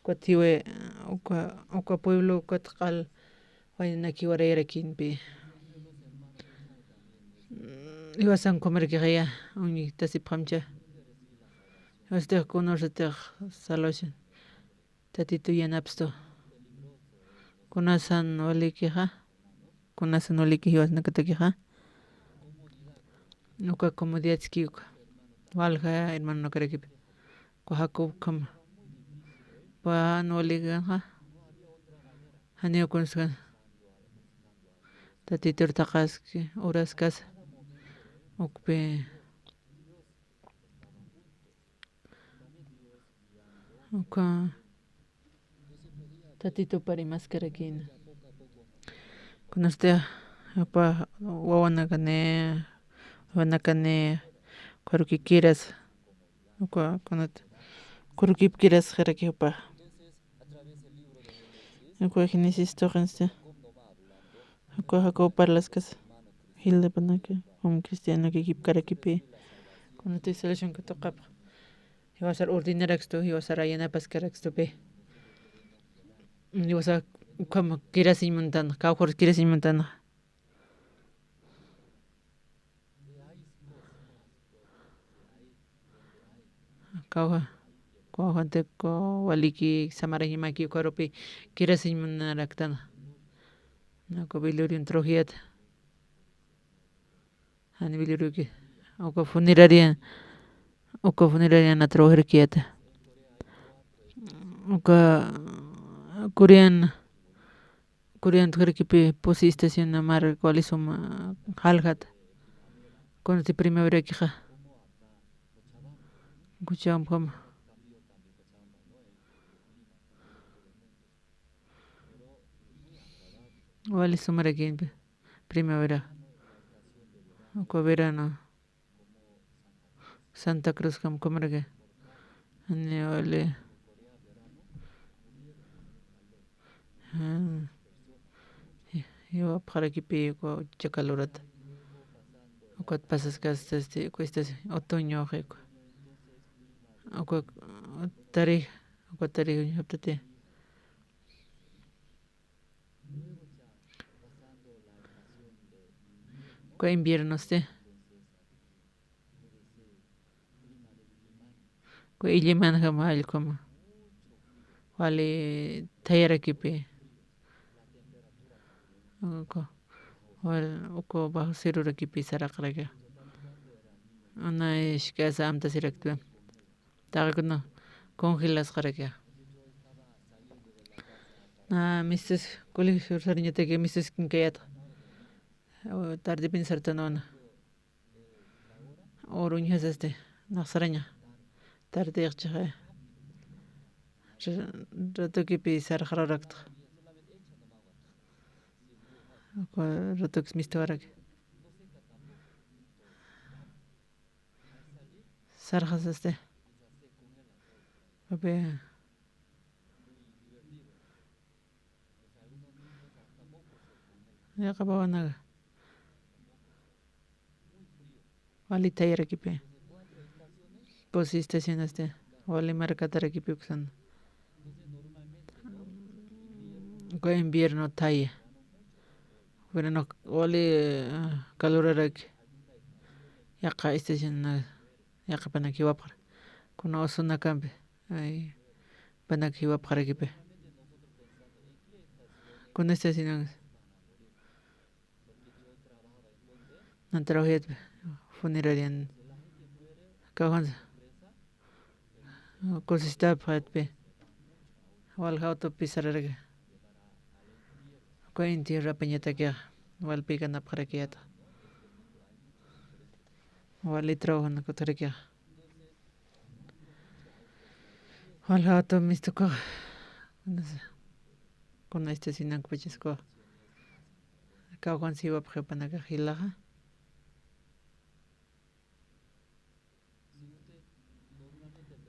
Ukat jiwa, uka, uka pueblo, ukat q'al waynanaki warayarakinpi. Jiwasan ukhamarakixa ya, uñtasipxamcha. Jiwasatix kuna, jiwasatix salvation. Tatitu yanapstu. Kunasan walikixa, kunasan waliki jiwasanakatakixa. Uka comodidadski uka. Walja hermanonakarakipi. Uka Jacob ukhama. Uka jan walikanxa. Janiw kunskan. Tatitur taqaski, uraskasa. Ukpi. Uka Tatitupar imaskarakina. Kunasti, jupa wawanakani, wawanakani, ukharukikiras, uka, kunat, ukharukipkiras jaraki jupa. Uka Génesis tuqinsti. Uka Jacob parlaskasa. Jilapanaka, jum cristianakakipkarakipi. Kunati solución katuqapxa. Jiwasar ordenarakstu, jiwasar ayanapaskarakstupi. Jiwasar ukham kirasiñ muntan, kawkhar kirasiñ muntan. Kawja, kawjante, kaw waliki, samarañamaki, ukharupi kirasiñ munaraktana. Uka velorion trujiyata. Jani velorioki, uka funeraria, uka funeraria na trujirkiyata. Uka Korean, Korean utjarakipi pusi estación na mar wali suma jaljata. Kunati primaverakixa. Cochabambama. Wali sumarakimpi. Primavera. Uka verano. Santa Cruz kamkamaraki. Ani wali. Ah, jiwapxarakipi uka ucha calorata. Ukat pasaskasta, este, uka estación otoño, uka, uka tarij, uka tarij uñjaptati. Uka inviernosti. Uka illimanjama allquma. Wali thayarakipi. Uka, wal-, uka bajo cerrorakipi saraqraki. Una ishkasa amtasiraktwa. Taqikuna congelasqaraki. Na, misis, colegio sariñataki misis kinkayata. Tardepin sartanona. Oro uñjasasti, naxsaraña. Tarde iqchixa. Ra-, ratukipi sarxararakta. Ratukis mistawaraki. Sarxasasti. Papi. Yaqha wawanaga. Wali thayarakipi. Kusi estacionasti, wali markatarakipi uksan. Uka invierno thaya. Verano wali, eh, caloraraki. Yaqha estacion, yaqhipanak jiwapxara. Kuna osunakampi, ay, panak jiwapxarakipi. Kuna estacionan. Nan trabajayatpi, funeraria. Kawkhansa. Kusistapxatpi. Walja autopi sararaki. Uka inti rapañatakixa. Walpi ganapxarakiyata. Wali trabajan kutarakixa. Walja auto mistukaxa. Kuna estacionankupachaskuxa. Kawkhansa jiwapxi jupanakax jilaxa.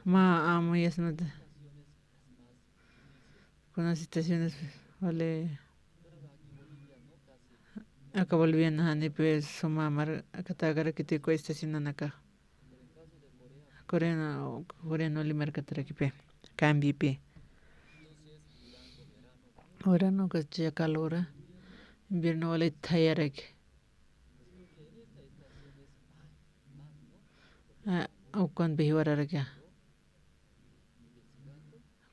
Mä amuyasnata. Kuna estaciones wali aka Boliviana janipi suma markatakarakiti uka estacionanakax. Coreano, Coreano wali markatarakipi. Cambipi. Verano kacha calora. Invierno wali thayaraki. Ah, ukanpi jiwararakixa.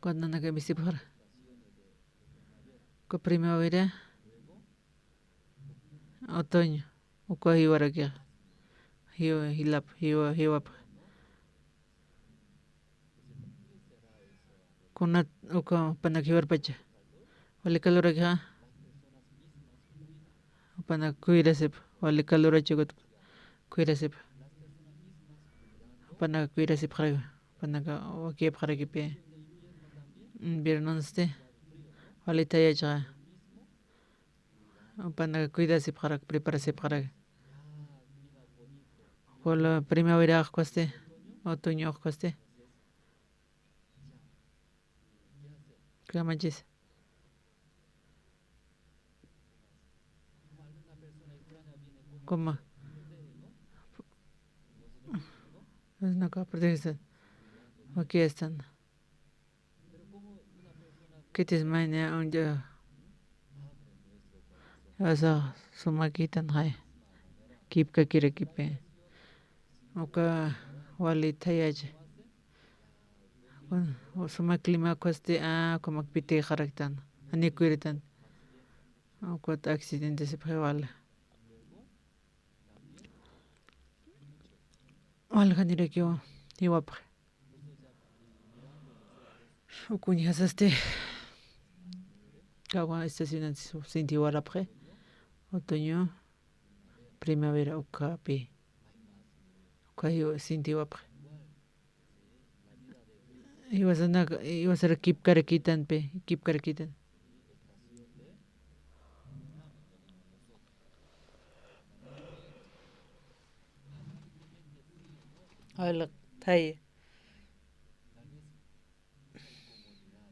Ukat nanaka misipxara. Uka primavera, otoño, uka jiwarakixa. Jiwa, jilap, jiwa, jiwapxa. Kunat uka jupanak jiwarpacha. Wali calorarakixa. Jupanak cuidasipxa. Wali calorarakixa ukat cuidasipxa. Jupanak cuidasipxaraki. Jupanak wakipxarakipi. Inviernonsti. Wali thayachxa. Jupanak cuidasipxaraki, preparasipxaraki. Wala primavera ukhasti, otoño ukhasti. Kamachis. Como. Es una cosa protección. Aquí están. Khitis mayni uñja. Asa sumakitan jay. Kipkakirakipi. Uka wali thayachi. Bueno, suma clima ukhasti, a, ukamak pitixaraktan. Janiw cuidatan. Ukat accidentesipxi wali. Wali janirakiw jiwapxi. Uk uñjasasti, kawkha estacionantis sinti jiwarapxi. Otoño, primavera ukhapi. Ukha jiw-, sinti jiwapxi. Jiwasanak, jiwasarak kipkarakitanpi, kipkarakitan. Wali thaya.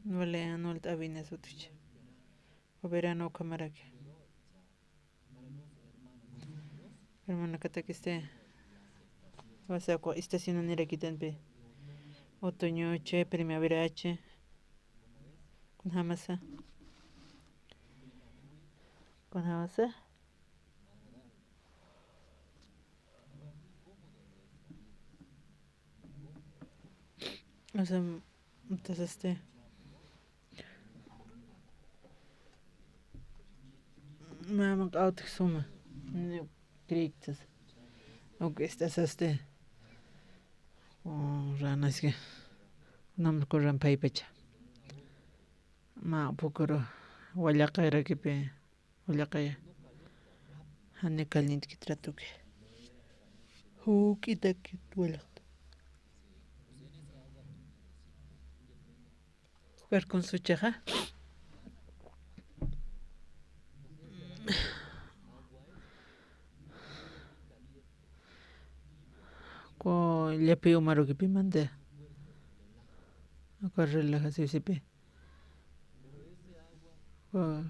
Wali anualta awinas utji. Verano ukhamaraki. Hermanakatakisti, wasa uka estacionanirakitanpi. Otoñochi, primaverachi. Kunjamasa. Kunjamasa. Asa, entonces, este, mama q'awtix suma. Crictas. Uk, este, asa, este. Oh, ranaski. Kunam kuram paypacha. Mä pukuru wallaqayrakipi. Wallaqaya. Jani calientekit ratuki. Juk'itakit wallaqta. Ukar kunsuchaxa. Ku llapi umarukipimanta. Ukar relaja sisipi. Wa-,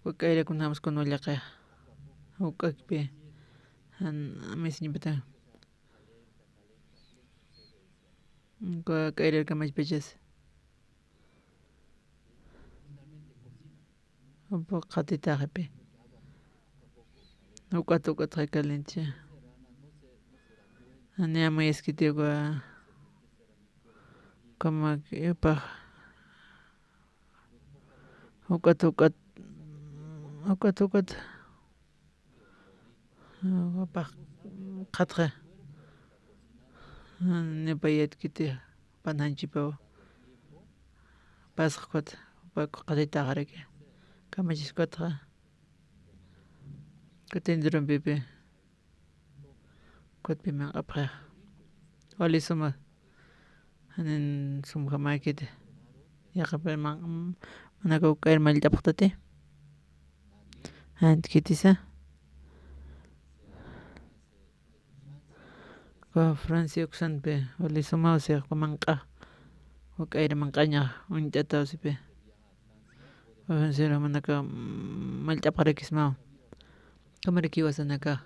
wak'ayrakunjamsa kun wallaqaya. Juk'akpi. Jan, amisiñpata. K'ayrarkamachpachas. Jupa qhatitaxipi. Uk'at uk'at jay caliente. Ani amuyaskiti uka. Kama yupax. Uk'at uk'at. Uk'at uk'at. Jupax qhatxa. Nipayatkiti. Jupan janchipaw. Pasxkut. Jupa qhatitaxaraki. Kamachis ukatxa. Katindirumpipi. Kutpi manq'apxix. Wali suma. Janin sumjamäkiti. Yaqapi man-, manaka uk'ayr mallt'apxtati. Jantkitisa. Uka Francia uksanpi wali sumaw six uka manq'a. Uk'ayr manq'añax uñt'ataw sipi. Uka Francia manaka, mm, mallt'apxarakismaw. Kamaraki jiwasanakax.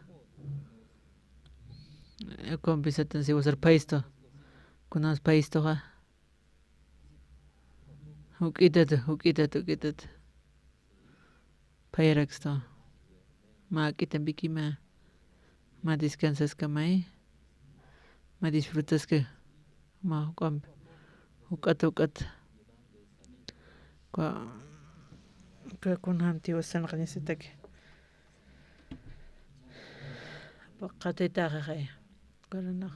Ukampi satan siwasar phayistu. Kunamas phayistuxa. Juk'itat, juk'itat, juk'itat. Phayarakstu. Mä k'itampikima. Mä descansaskama. Mä disfrutaska. Mä juk'ampi. Juk'at, juk'at. Ka, ka kunjamti jiwasanakañasataki. Qhatitaxixay. Karanax.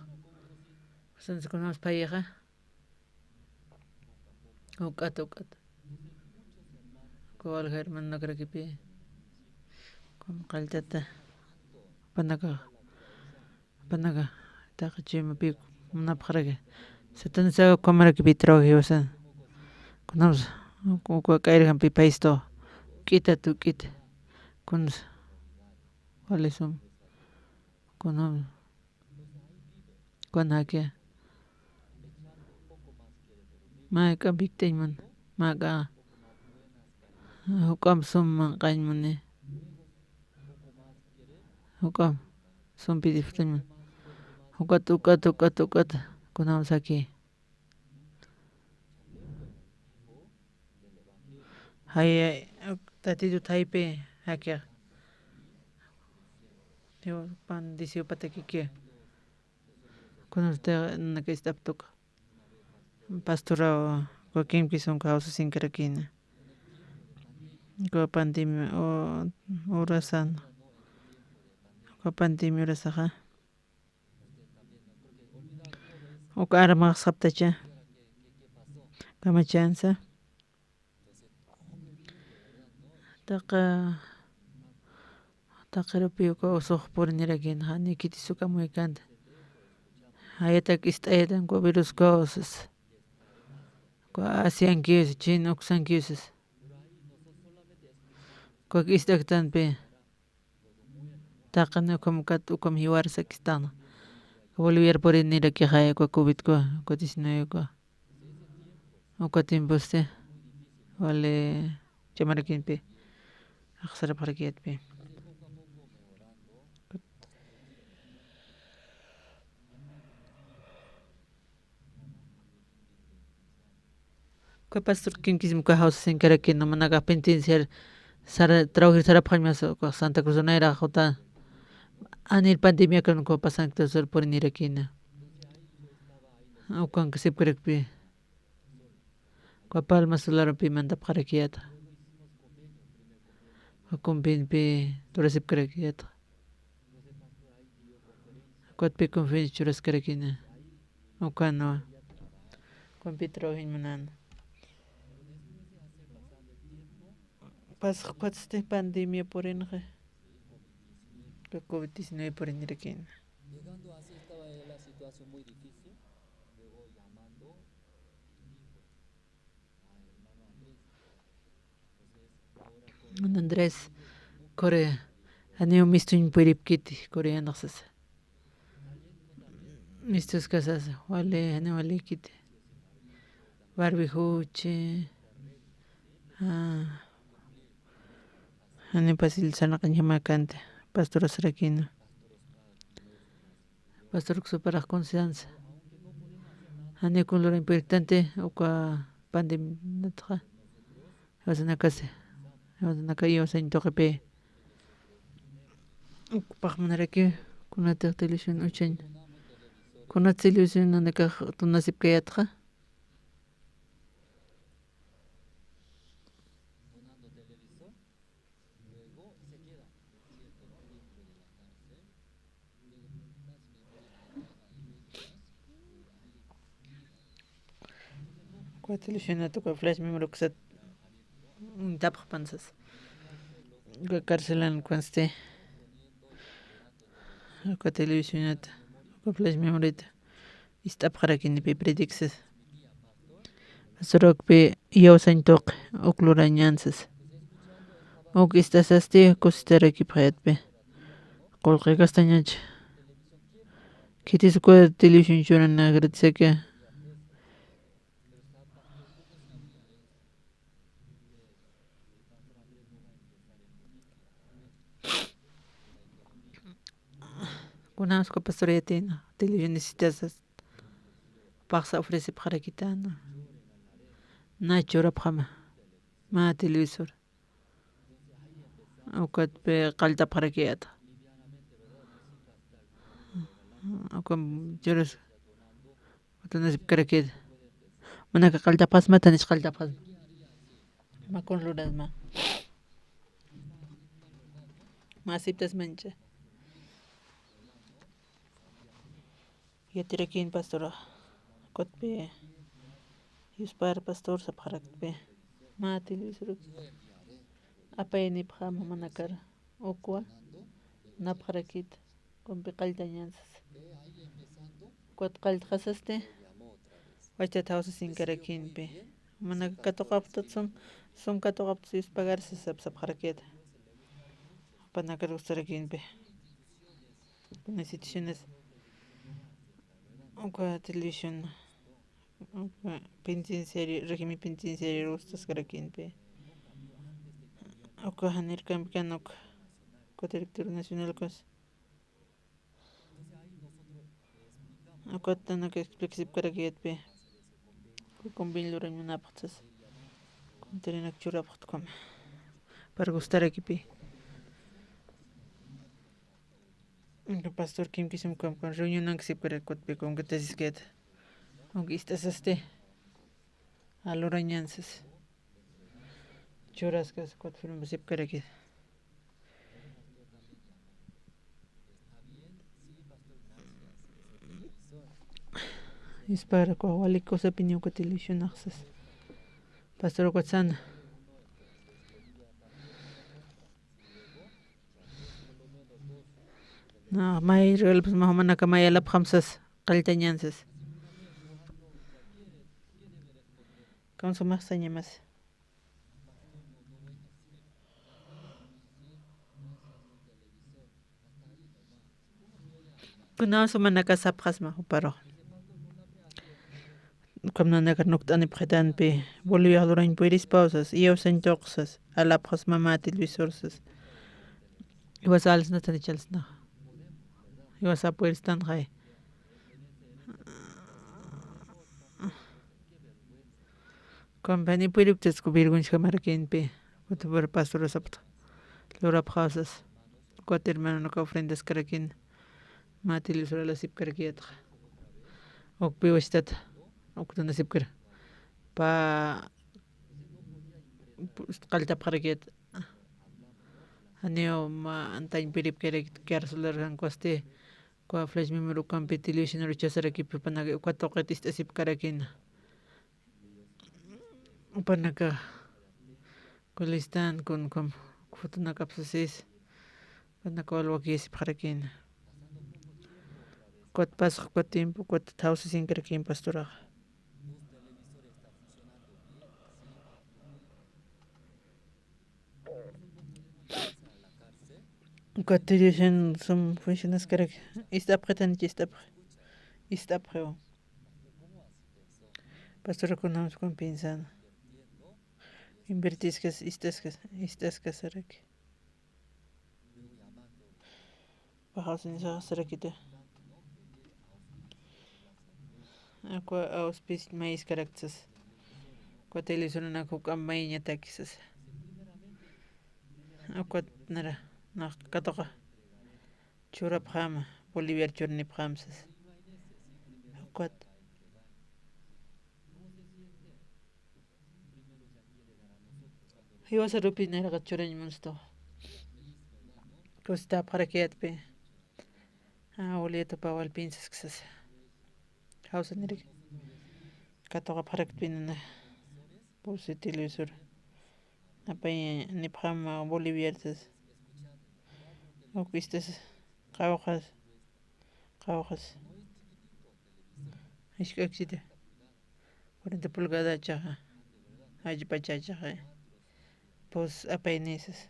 Jiwasansa kunjamas phayixa. Uk'at, uk'at. Uka walja hermanonakarakipi. Ukham qalltata. Jupanaka. Jupanaka. Taqi chuymapi munapxaraki. Satansa ukhamarakipi trabajiwasan. Kunamsa. Uka k'ayrjampi phayistu. Uk'itat, uk'it. Kunsa. Wali sum. Kunam. Kunakia. Mä k'ampiktañ mun. Mä k'a. Juk'am sum manq'añ muni. Juk'am sumpi disfrutañ mun. Juk'at, uk'at, uk'at, uk'at. Kunamsaki. Jay, Tatitu thaypi jakix. Dios pan disiupatakiki. Kunasti nanaka ist'aptuka. Pastoraw, uka kimki sunka jawsasinkarakina. Uka pandemia, o, urasan. Uka pandemia urasaxa. Uka armaxsaptacha. Kamachansa. Taqa, taqirupi uka usux purinirakina, jani khitis uka muykanta. Jayatak ist'ayatan uka virus ukaw sas. Uka Asiankiw sas, China uksankiw sas. Uka ist'aktanpi. Taqin ukham ukat ukham jiwar sakistana. Boliviar purinirakixa uka covid uka, uka diecinueve uka. Uka tiemposti wali chamarakimpi. Axsarapxarakiyatpi. Uka pastor kimkisma uka jawsasinkarakina, manaka penitenciar sara, trabajir sarapxañmasa, uka Santa Cruz nayrax juta, anir pandemiakan uka pasanktasur purinirakina. Ukanka sipkarakpi. Uka Palma Solaropi mandapxarakiyata. Uka conveniopi turasipkarakiyata. Ukatpi conferencia churaskarakina. Ukanwa. Ukampi trabajiñ munana. Pas, ukatsti pandemia purinxa. Uka covid diecinueve purinirakina. Andrés, Corea, janiw mistuñ puripkiti, coreano sasa. Mistuska sasa, wali, janiw walikiti. Barbijuchi, ah, janiw pasil sarnaqañjamakanti, pastorasarakina. Pastor Kusuparax Constanza. Nani kun lurañ puriktanti uka pandemiatxa. Jiwasanakasi, jiwasanaka iyawsañ tuqipi. Ukpax munaraki kunatix televisión uchañ. Kunat televisión nanakax tunasipkayatxa. Uka televisionat uka flash memory uksat uñtapxpan sas. Uka carcelan ukansti. Uka televisionat uka flash memoryta ist'apxarakinipi predicses. Pastor ukpi iyawsañ tuqi uk lurañansas. Uk ist'asasti kusitarakipxayatpi. Qullqi castañacha. Khitis uka televisión churanakarakisa. Kunasku pastor yatiyna, televisión necesitasas. Paqsa ofrecipxarakitana. Na churapxama. Mä televisor. Ukatpi qalltapxarakiyata. Uka churas. Utanasipkarakit. Manaka qalltapxasma, tanich qalltapxasma. Mä kun lurasma. Mä aceptasmancha. Yatirakïn pastora. Ukatpi. Yuspar pastor sapxarakpi. Mä televisoruki. Apayanipxama manakar. Ukwa. Napxarakit. Kumpi qalltañansas. Ukat qalltxasasti. Wachtat jawsasinkarakïnpi. Manaka katuqapxtat sum, sum katuqapxtat sum pagarsas sapxarakit. Jupanakar gustarakïnpi. Kuna situaciones. Uka televisión. Uka penitenciario, régimen penitenciario gustaskarakïnpi. Uka janirkampi kan uka. Uka director nacional ukas. Ukatanaka explicasipkarakiyatpi. Uka convenio lurañ munapxtas. Contenidonak churapxta ukhama. Para gustarakipi. Uka pastor kimkisum ukham ukan reunionankasipkarakitpi, uka tasiskayat. Uka ist'asasti. Alurañansas. Churaskas ukat firmasipkarakit. Ispar uka wali kusapini uka televisionax sas. Pastor ukat sana. Na, may regalpxasma jumanaka may alapxam sas, qalltañan sas. Kawsan sumax sañamas. Kunaw sumanaka sapxasma juparu. Ukham nanakar nukt'anipxitanpi, Boliviax lurañ purispaw sas, iyawsañ tuq sas, alapxasma mä televisor sas. Iwasa alsna, tanicha alsna. Iwasa puristan jay. Compañía puriptasku vergüenzaxamarakïnpi, ukat pura pastora sapxta. Lurapxaw sas. Ukat hermanonak ofrendaskarakïn. Mä televisor alasipkarakiyatxa. Ukpi wachitata. Uktanasipkar. Pä qalltapxarakiyat. Janiw mä antañ puripkarakit carcelar jan ukhasti. Uka flash memory ukampi televisionur uchasarakipxi, jupanaka uka tuqit ist'asipkarakïna. Jupanaka uka listan kun ukham fotonakap sasis, jupanaka wal wakiyasipxarakïna. Ukat pasx uka tiempo ukat jawsasinkarakïn pastorax. Ukat televisión sum funcionaskaraki. Ist'apxitanich, ist'apxi. Ist'apxiw. Pastorakunam sum piensana. Invertiskas, ist'askas, ist'askasaraki. Paxawsinisaxasarakita. Ukwa auspicio mayiskarakta sasa. Ukwa televisoranak juk'amp mayiñataki sasa. Ukat nara, nax katuqa churapxäma, Boliviar churanipxäma sasa. Ukat. Jiwasa rupi nayraqat churañ munstu. Kusti apxarakiyätpi. Ah, Julieta Pawal piensas que sasa. Jawsaniraki. Katuqapxarakpi nana. Puse televisor. Apaynipxäma Boliviar sasa. Ukistas qawqhas. Qawqhas. Jisk'aksita. Cuarenta pulgadachaxa, allpachachaxa, pus apaynisas.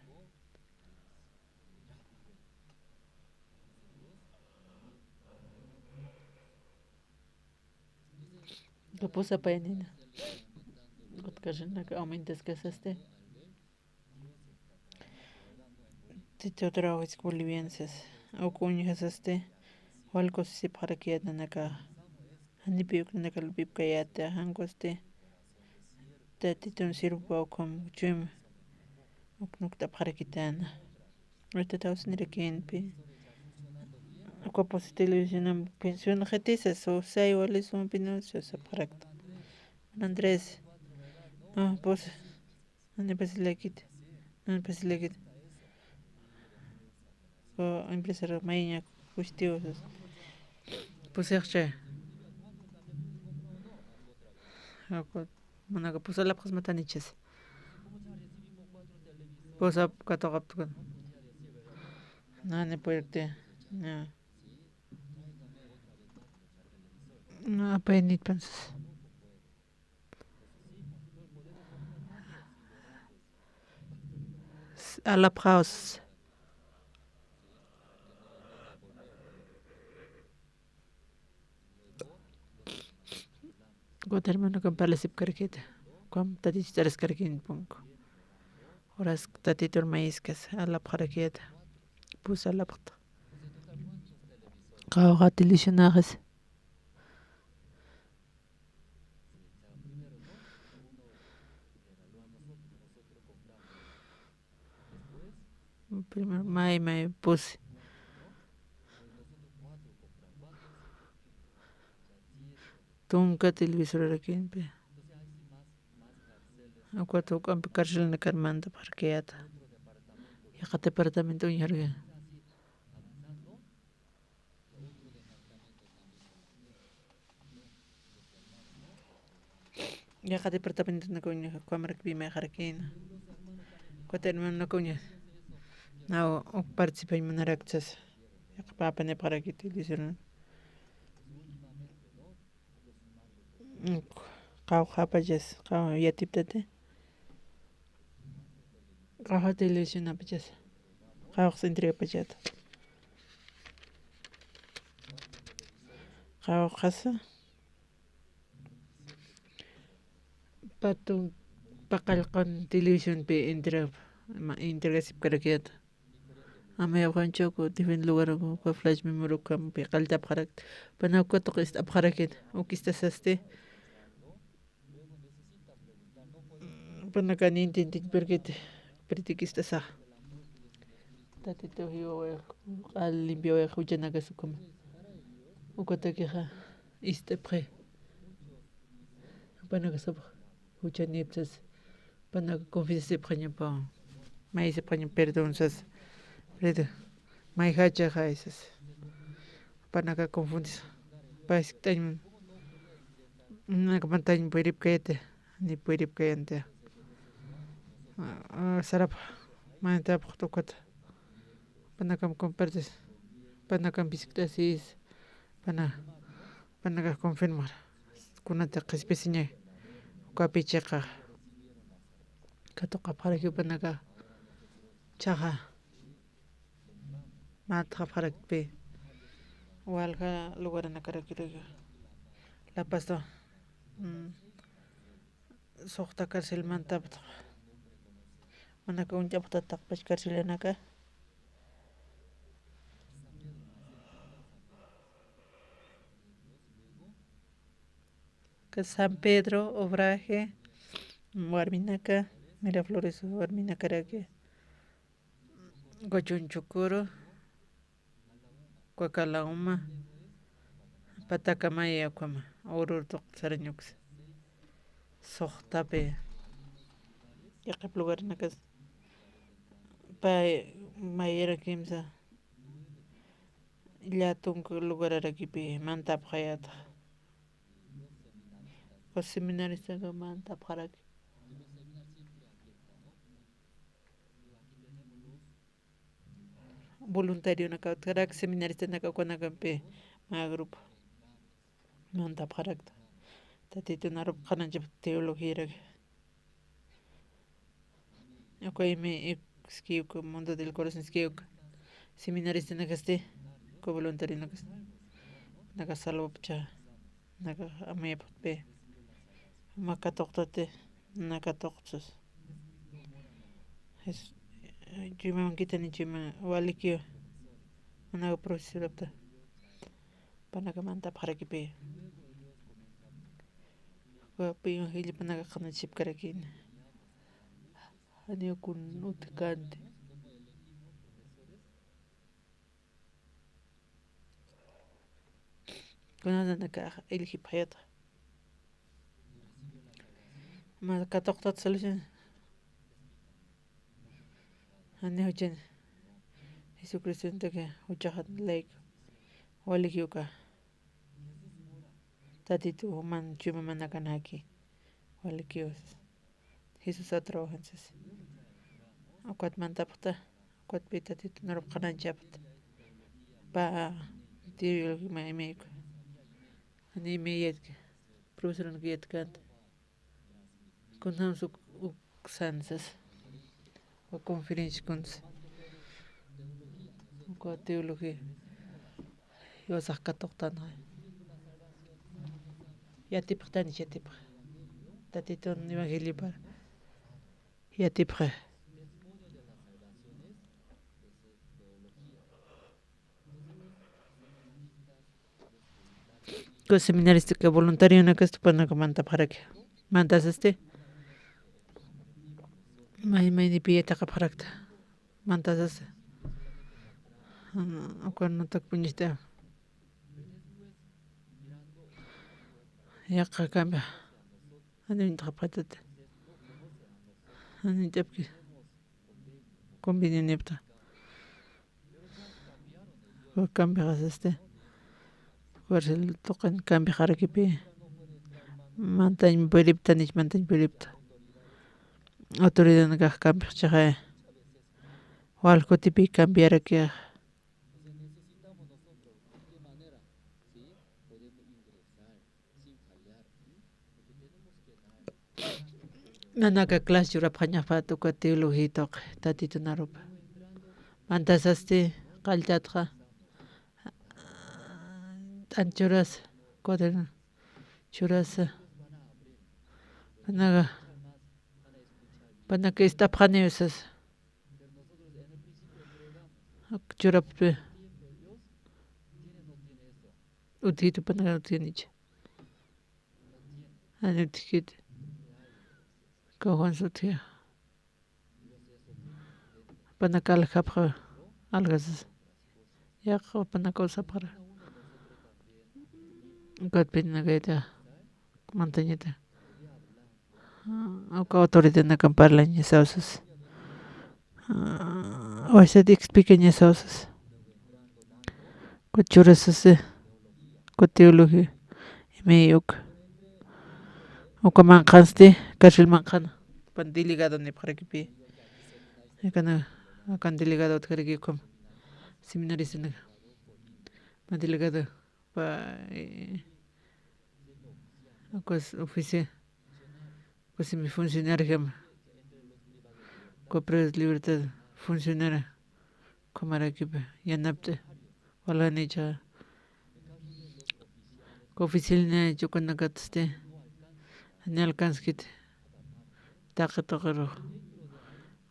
Pus apaynina. Utkaxanaka aumentaskasasti. Tito trabajo es boliviano sasa. Uk uñjasasti, walkusisipxarakiyät nanaka. Janipi uk nanaka lupipkayäta, jankusti. Tatitun sirva ukham chuyma. Uk nukt'apxarakitäna. Uta tawsinirakïnpi. Uka pusi televisionam pensión xitisas, o sea, igual es un pensión, sapxarakta. Andrés. Ah, pues. Nani pasilakit, nani pasilakit. O empresario mayiña kustiw. Pusixcha. Aku, manaka pusalapxas matanichas. Pusap katuqaptukan. Nani puerti. Na. Na, apaynit pensas. Alapxaws. Guatemala kan parlasipkarkita. Kam tatichtariskarkin punku. Horas tatitur maiskas alapxarakita. Pus alapxta. Qawqa tilichinaxis. Primero, may, may, pusi. Tunka televisorarakimpi. Ukat juk'ampi carcelnakar mantapxarkayäta. Yaqha departamento uñjarki. Yaqha departamentonaka uñjakarakpi mayxarakïna. Cuatro hermanoka uñja. Naw uk participañ munarakchas. Yaqha papanipxarakiti, dijeron. Qawqhapachas, qawq yatiptati. Qawqha televisionapachas. Qawqhas entregapachata. Qawqhasa. Patun paqallqan televisionpi entrega, ma, entregasipkarakiyata. Amaya Juanchoco, diferente lugar, uka flash memory ukampi qalltapxarakta. Pana uka tuqi ist'apxarakit, uk istasasti. Panaka nintin tinpirkit, pritik istasax. Tatitu jiwawayx, q'al limpiawayx juchanakasa ukhama. Ukatakixa ist'apxi. Panakasapx juchanipsas. Panaka confianzasipxañapaw. Mayisipxaña perdonsas. Perdón. Mayjachaxa isas. Panaka confundis. Paysikt'añ. Nakamantañ puyripkayati. Ni puyripkayanta. Ah, sarap. Mayantapx tukata. Panakam compartis. Panakam visikt'asis. Pana, panakax confirmar. Kunata qhispisiña. Ukapi chiqa. Katuqapxarakiw panaka. Chaxa. Matxapxarakpi. Walja lugaranakarakirakiw. La Pazto. Mm. Suxta carcelmantapxta. Manaka uñt'apxta taqpach carcelanaka. San Pedro, Obraje, warminaka, Miraflores warminakaraki, Huachunchucuru, Huacalauma, Patacamaya, ukhama, Oruro tuqit sarañuks, Soxtapi, yaqhip lugarnakas, pay, mayara kimsa, llatunk lugararakipi mantapxayäta. Uka seminaristaka mantapxaraki. Voluntarionaka utjaraki, seminaristanaka ukanakampi mä grupo mantapxarakta. Tatitun arup qhananchap teologiarak. Uka M I U ski, uka Mundo del Corazón ski, uka seminaristanakasti, uka voluntarionakasti, naka salvapcha, naka amuyapxtpi, mä katuqtati, naka tuqtsus. Es, chuymaman kitani, chuyman walikiw, manaka profesorapta. Panaka mantapxarakipi. Ukapi evangeliopanaka qhanachipkarakini. Janiw kun utjkänti. Kunanakax elegipxayäta. Mä katuqtat solución. Jani juchan Jesucristontaki juchaxat layku walikiw uka. Tatitu juman chuymamanakanak walikiw sas. Jesusat trabajan sas. Ukat mantapxta, ukatpi Tatitun arup qhananchapxta. Pä, teología M I U ski. Jani M I U ski, profesoranki yatkänti. Kunjams uk, uksan sas. Uka conferencia kunsa. Uka teología. Jiwasax katuqtan. Yatipxtanich, yatipx. Tatitun evangeliopar yatipxi. Uka seminaristaka voluntarionakasti ukanaka mantapxaraki. Mantasasti. May, maynipi yatiqapxarakta. Mantasasti. Mm, uka nutak puñista. Yaqha cambia. Jani uñt'apxatati. Jani uñt'apki. Convenionipta. Uka cambiaxasasti. Cárcel tuqin cambiaxarakipi. Mantañ puripta, nich mantañ puripta. Autoridadnakax cambiaxchixay. Wal kutipi cambiarakixa. Nanaka clase churapxañapat uka teología tuqi Tatitun arupa. Mantasasti qalltatxa, t'an churasa, cuaderno churasa. Panaka, panaka ist'apxaniw sasa. Churapxi. Utjitu, panaka utjanicha. Jani utjkiti. Kawkhansa utjixa. Panaka aljapxa, aljasas. Yaqha panaka usapxara. Ukatpinakayta mantañata. Uka autoridadnakan parlañasaw sas. Waysat explicañasaw sas. Uka churasasi, uka teología, M I U ski. Uka manqhansti, cárcel manqhana. Pan delegado nipxarakipi. Akana, akan delegado utjaraki ukham. Seminaristanaka. Pan delegado. Pa, eh, ukas oficia, ukas simi funcionario jama, uka Privados Libertad funcionario, ukhamarakipa yanapt'a, walanicha, uka oficialnay ukanakatsti, ni alcanzkit, taqi tuqirux,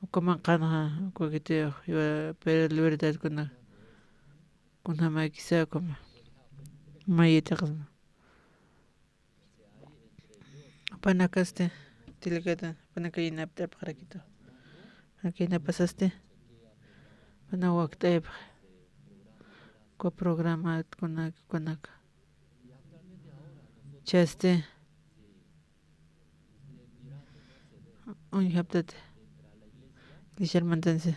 uka manqhanxa, uka kiti, Privados Libertad kuna, kunjamaykisa ukhama. Mayitaqsma. Panakasti, delegada, panaka inapt'apxarakitu. Panaka inapasasti, pana wakt'ayapx. Uka programa kunak, kunak. Chasti, uñjaptati. Lichar mantansi.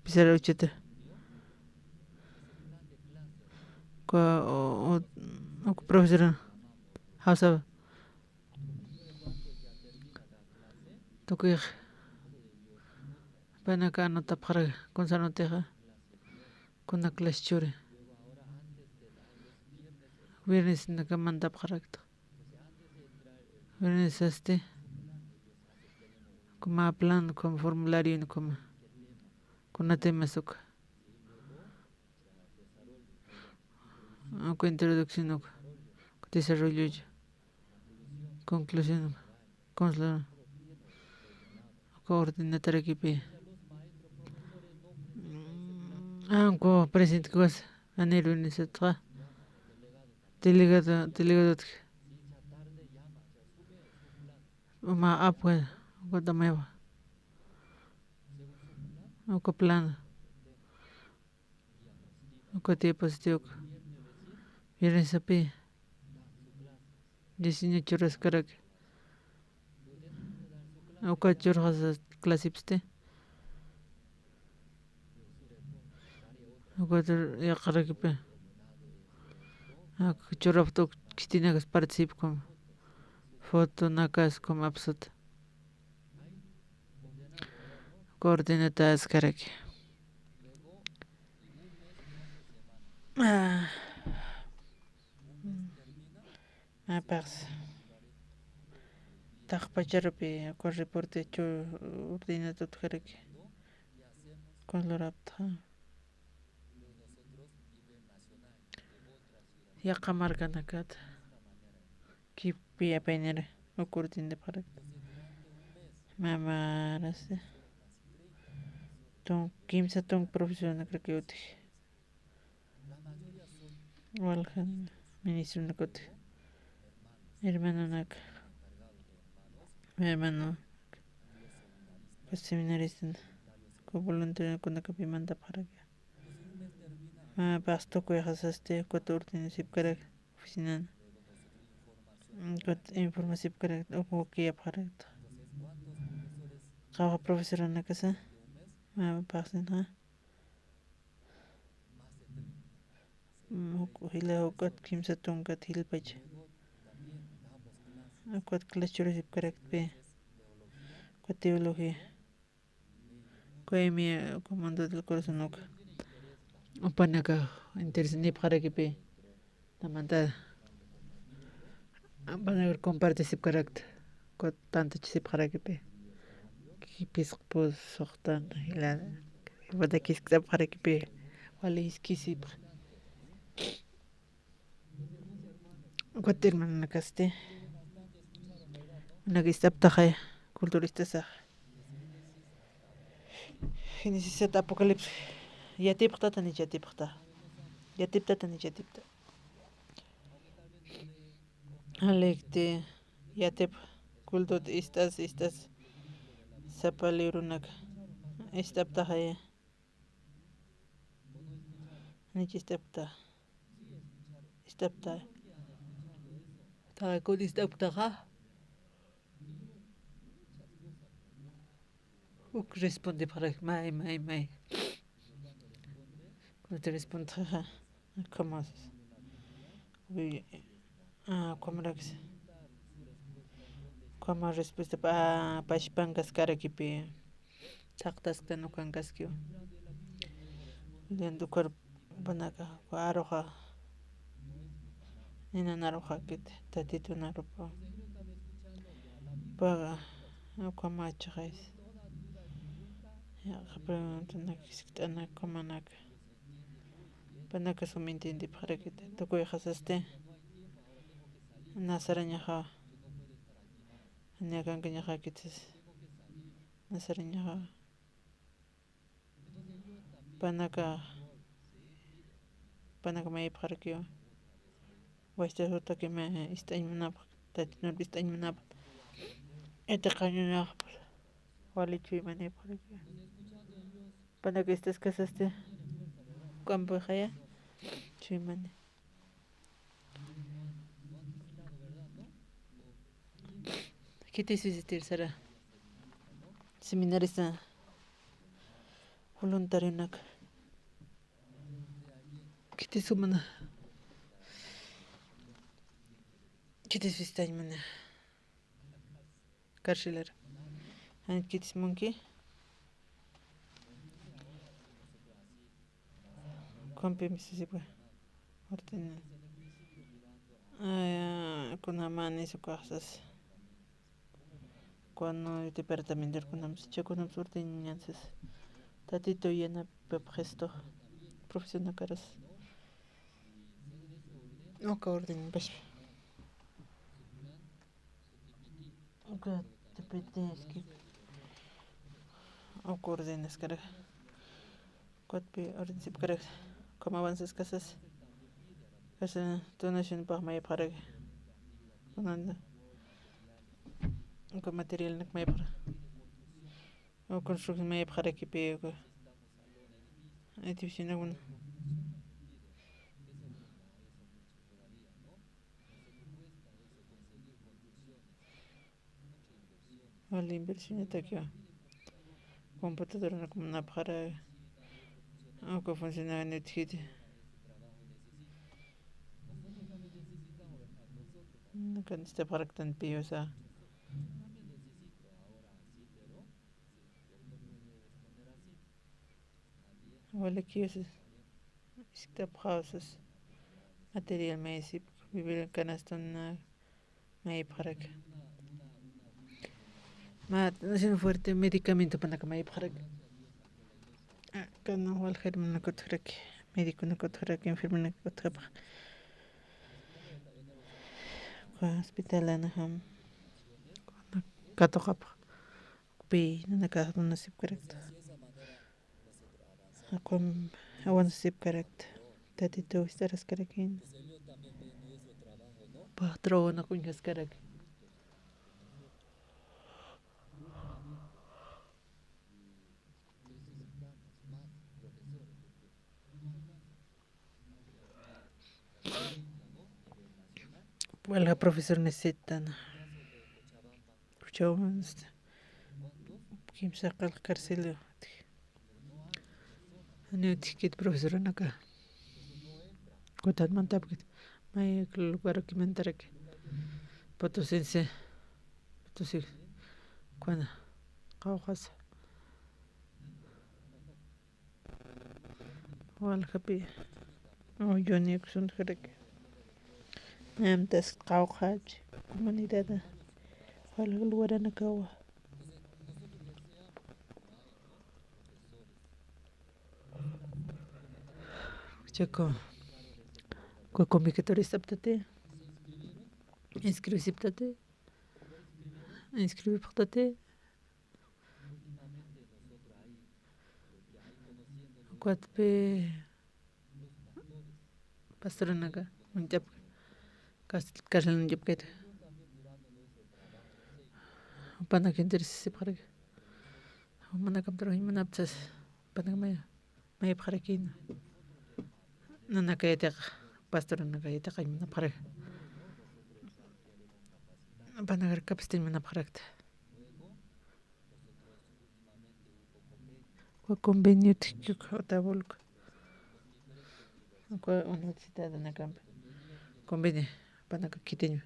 Pizarra uchata. Uka, u, u, uka profesor. Jawsa. Tukix. Panaka anotapxara, kunsa anotixa. Kuna clase churi. Viernes naka mandapxarakta. Viernes asti. Kuma plan, kuma formulario, kuma. Kuna temas uka. Uka introducción uka. Uka desarrollo. Conclusión, conclusión. Coordinatarakipi. Anku presente kuwas anirunisatxa. Delegado, delegado. Uma apwa, uka tamawa. Uka plan. Uka tiempo sitio uka. Viernes api. Diecinueve horas karaki. Uka churxasa clase piste. Uka yaqarakipi. Uka churaptu khitinakas participkum. Fotonakas kum apsut. Coordinatas karaki. Ah. Apax. Taqpacharupi uka reporte chu ordenat utjaraki. Colorapta. Yaqha markanakat. Kipi apaynira uka ordenapxarakta. Mamarasi. Tunk, kimsa tunk profesornakaraki utji. Waljan ministronakut, hermanonak, hermano, pues, seminaristan, ku voluntario kunakapi mandapxaraki. Ma, pasto kuyxasasti, ukat ordenisipkarak, oficinan, ukat informasipkarak, uku kiyapxarakta. Qawqha profesoranakasa, ma, paxsinxa. Mm, uk, jila ukat kimsa tunkat jilpacha. Ukat clase churasipkaraktpi. Ukat teología. Uka M A, uka Mundo del Corazón uka. Jupanaka interesanipxarakipi. Namanta. Jupanaka compartisipkarakta. Ukat tantachasipxarakipi. Kipisqpus suxtan, jila. Wata kiskt'apxarakipi, wali jiskisipx. Ukat hermanonakasti. Unak ist'aptaxaya, culturistasax. Génesis siete, Apocalipsis. Yatipxta, tanich yatipxta. Yatipta, tanich yatipta. Alikti, yatip, cultot ist'as, ist'as. Sapa libronak. Ist'aptaxaya. Nich ist'apta. Ist'apta. Taqikut ist'aptaxa. Uk respondipxarak, may, may, may. Kunati respondixaxa. Ukhama. Uy, ah, ukhamaraksa. Ukhama respuesta pa, pachpankaskarakipi. Thaqtasktan ukankaskiwa. Lento ukhar panaka, aruxa. Ninan aruxakit, tatitun arupa. Paga, ukhama chixaysa. Yaqha preguntanak, jiskt'anak, ukhamanaka. Panaka sum entiendipxarakita, tukuyxasasti. Nasarañaxa. Janiw akankañaxakit sas. Nasarañaxa. Panaka, panaka mayipxarakiwa. Wachta sutakima ist'añ munapxi. Tatin urbist'añ munapxta. Iti qañuñaxpus. Wali chuymanipxaraki. Panaka istas kasasti. Campoxaya. Chuymani. Khitis visitir sara. Seminarista. Voluntarionak. Khitis sumana. Khitis visitañ mana. Carcelera. Jan khitis munki. Kumpi misisipa. Ordenan. Aya, kunamani sukaxsas. Cuando departamentor kunams, chakunams ordenan sas. Tatito yana pepxesto. Profesional caras. Uka orden, pues. Uka, te pete, es que. Uka orden, es que. Kotpi orden sip karak. Como avances casas. Casa donación pa mayapxarak. Kunanda. Uka material nak mayapxarak. O construcción mayapxarakipi uka. Edificio nak una. Wali inversión atakiwa. Computadora nak munapxarak. Uka funcionario utjiti. Nakan istapxaraktan piyusa. Wali kiyusa. Iskitapxawsas. Material mayisip. Vivir canastona. Mayipxarak. Ma, atención fuerte, medicamento panaka mayipxarak. Ah, kana wal germana kutxarak, médico na kutxarak, enfermera na kutxapak. Hospital ana ham. Katuqapak. Pi, nanaka, nanasip karakta. Aqum awansasipkarakta. Tatituw ist'araskarakïna. Patrona kuñjaskarak. Walja profesor necesitan. Juchhawansti. Kimsa qillq carcel. Janiw utjkit profesoranaka. Kutan mantapkit. May lugarki mantaraki. Potosense. Potosi. Kuna. Qawqhasa. Waljapi. Uyuni uksuntxiraki. Amtas qawqhach comunidad. Walja lugaranakawa. Chaco. Ku convocatoria saptati. Inscribisiptati. Inscribipxtati. Ukatpi pastoranaka uñt'apkit, carcel uñt'apkit. Jupanaka interesasipxaraki. Jumanakam trabajañ munapxta sas. Jupanaka maya, mayipxarakïna. Nanaka yatiqa, pastoranaka yatiqañ munapxaraki. Jupanakar capacitar munapxarakta. Uka convenio utjki uka Otavalgo. Uka universidadanakampi. Convenio, jupanaka khitiña.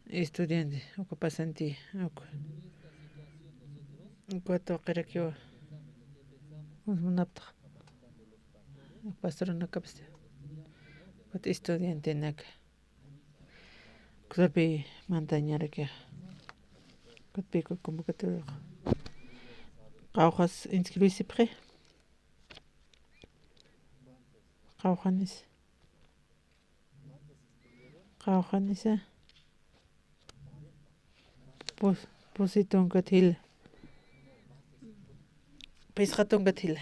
Estudiante, uka pasantía, uka. Uka tuqirakiwa. Munapxta. Pastoranakapsti. Uka estudiantenaka. Kutpi mantañaraki. Kutpi convocatoria. Qawqhas inscribisipxi. Qawqhanis. Qawqhanisa. Pus, pusi tunka thil. Phisqa tunka thil.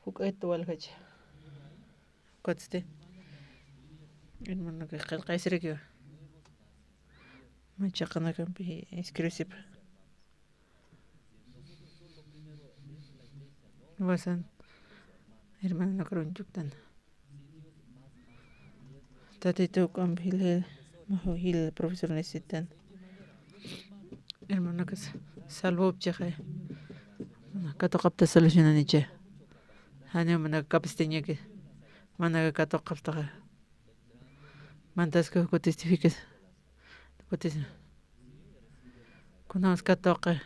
Juk'ayt waljacha. Ukatsti. Hermanoka qillqaysirakiwa. Chaqanakampi iskirisipa. Wasan hermanonakar uñchuktan. Tatitu k'ampi jil, jil, maju jil profesor necesitan. Hermanonakas salvopchixa. Katuqapta solucionanicha. Janiw manaka kapistiñaki. Manaka katuqaptaxa. Mantaska juku testificas. Kutis. Kunams katuqi.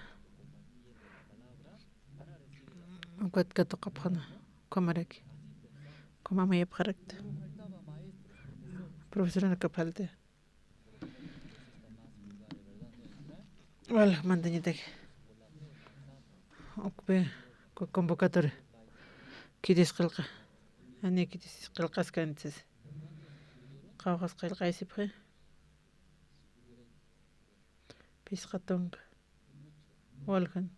Ukat katuqapxana. Ukhamaraki. Ukham amayapxarakta. Profesoranaka falta. Wal mantañataki. Ukpi convocatoria. Khitis qillqa. Jani khitis qillqaskani sasa. Qawqhas qillqaysipxi. Phisqa tunka. Waljan.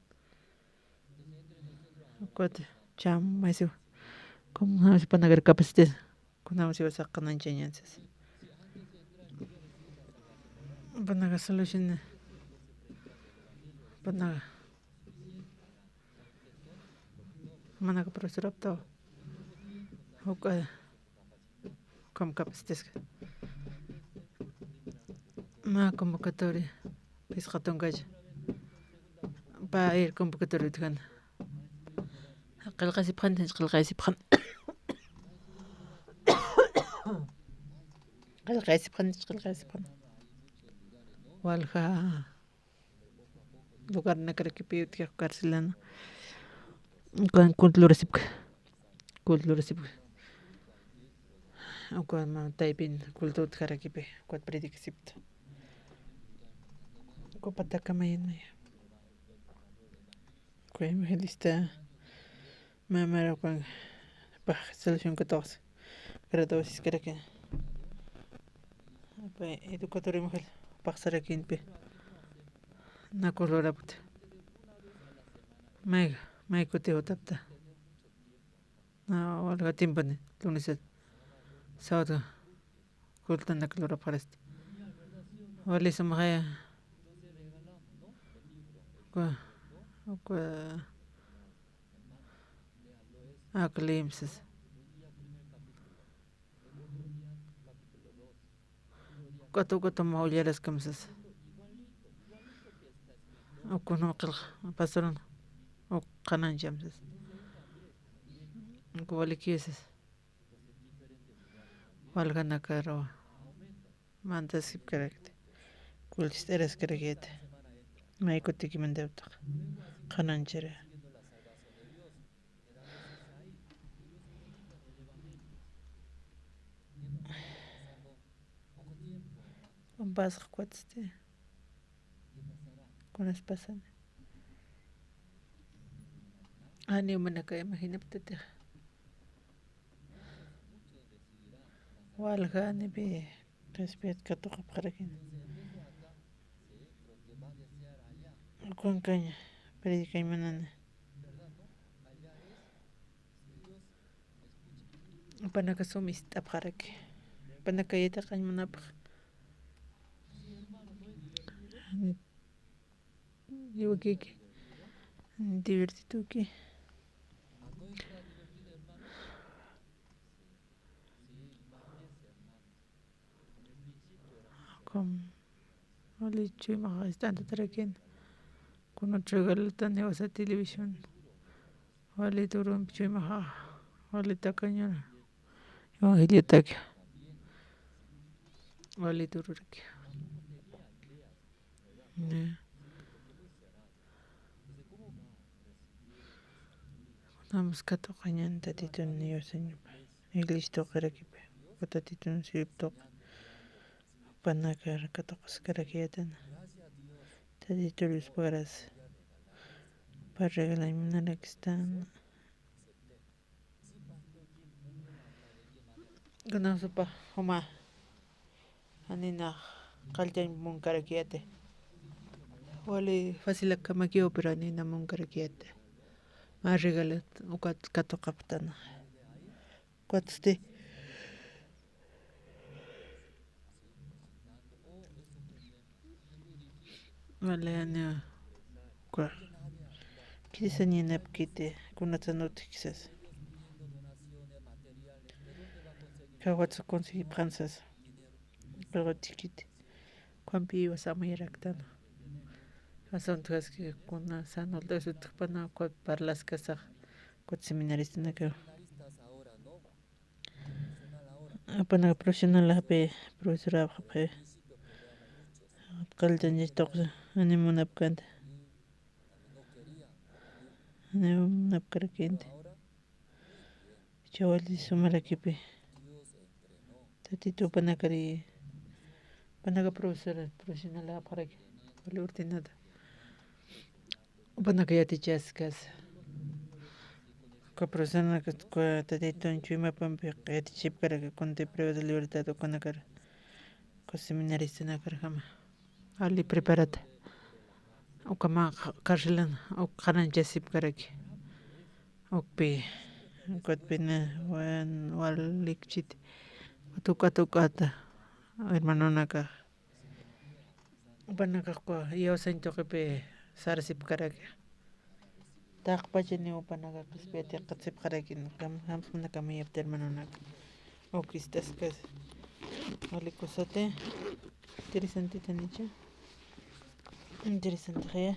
Ukat cham maysiwa. Kunjamsi panakar capacites. Kunjamsi saqananchañan sasa. Panaka solución. Panaka. Manaka profesoraptaw. Uka. Ukham capacites. Mä convocatoria. Phisqa tunkacha. Pä ir convocatoria utjana. Qillqasipxan, qillqasipxan. Qillqasipxan, qillqasipxan. Walja. Lugarnakarakipi utjax carcelana. Ukan culto lurasipka. Culto lurasipka. Uka mä taypin culto utjarakipi, ukat predicasipta. Uka pataka mayan maya. Uka evangelista. Mä mara ukan pax solución katuqas. Graduasiskarakin. Pä educador mujer paxsarakinpi. Naku lurapkta. May, may kuti jutapta. Na, walja tiemponi, lunes, sábado. Cultonak lurapxarasti. Wali sumxaya. Uka, uka, aklimsas. Ukat, ukat mä ullaraskam sasa. Ukunam qillqa, pastorun. Uk qhanancham sasa. Uk walikiw sasa. Waljanakaruwa. Mantasipkarakta. Kullchist'araskarakta. May kutikimantaptax. Qhananchara. Pasaq ukat este. Kunas pasani. Janiw manaka imaginapktatix. Walja janipi qhispiyat katuqapxarakini. Ukankaña predicay munani. Panaka sum ist'apxaraki. Panaka yatiqañ munapxi. Iwakiki. Divertiduki. Ukham wali chuymaxa ist'antatarakini. Kuna regalatan iwasa televisión. Wali turumpi chuymaxa. Wali takañura. Evangeliotaki. Wali tururaki. Ne. Kunams katuqañan Tatitun Dios Señor. Iglesia tuqirakipi. Tatitun sirip tuqi. Panakar katuqaskarakiyätan. Tatitun Dios pagarasa. Pä regalañ munarakistan. Kunamsupax juma. Janinax qalltañ munkarakiyäti. Wali facilakamakiw, pero janina munkarakiyäti. Mä regalat ukat katuqapxtan. Ukatsti. Vale, aniw. Kwa. Kirisañanapkiti, kunatsan utjkisas. Kawatsa conseguipxansas. Pero tikiti. Kwampi iwasa amuyaraktan. Asunto es que kuna sanulta sutjpana kwa parlaskasax. Kut seminaristinaka. Apanaka profesional api profesor apxapxi. Qalltanchis tuqsa animunapkanta. Animunapkarakanta. Chawalli sumarakipi. Tatitu panakari. Panaka profesor profesional apxaraki. Wali ordenada. Upanaka yatichaskas. Uka profesornakas uka Tatitun chuymapampi yatichipkaraki, Conte Prueba de Libertad ukanakar, uka seminaristanakar jama. Ali preparata. Ukama carcelan, uk qananchasipkaraki. Ukpi, ukatpina, wan, walikchiti. Ukat, ukata, hermanonaka. Upanakax iyawsañ tuqipi sarasipkaraki. Taqpachaniw upanaka qhispiyat yaqatsipxaraki, kam, jamsmanakamayapti hermanonaka. Uk istaskas. Wali kusati. Interesante tanicha. Interesante jaya.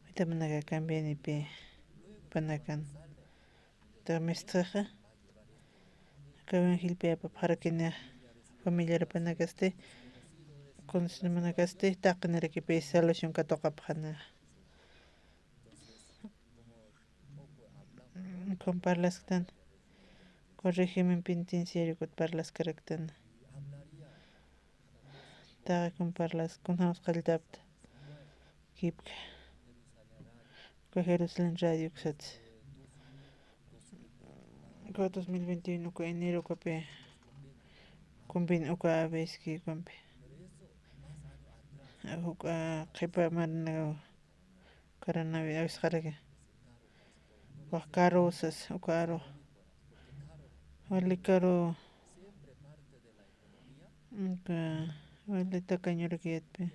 Witamanaka cambianipi panakan. Taq mistxixa. Aka evangeliopi apapxarakini familiarapanakasti, conocedormanakasti, taqinirakipi salvación katuqapxani. Ukham parlasktan, uka régimen penitenciario ukat parlaskaraktan. Taqi kun parlas, kunjams qalltapta. Kipka. Uka Jerusalén Radio uksat. Uka dos mil veintiuno uka enero ukapi. Kumpin uka abeski ukampi. Uka qhipa marna. Karanawi awisqaraki. Wak karu sas, uka aru. Wali karu. Uka wali takañurakiyatpi.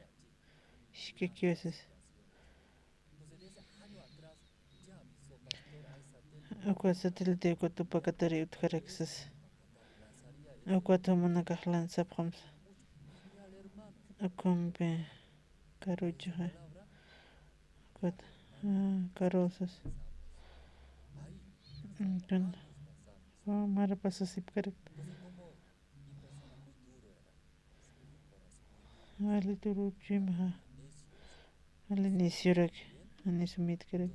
Ishkikiwa sas. Uka satélite uka tupakatari utjarak sas. Uka tumanakax lanzapxamsa. Ukampi. Karuchaxa. Ukat, ah, karusas. Entonces, ah, mara pasasipkarak. Wali turuchimxa. Wali necioraki. Ani sumitkarak.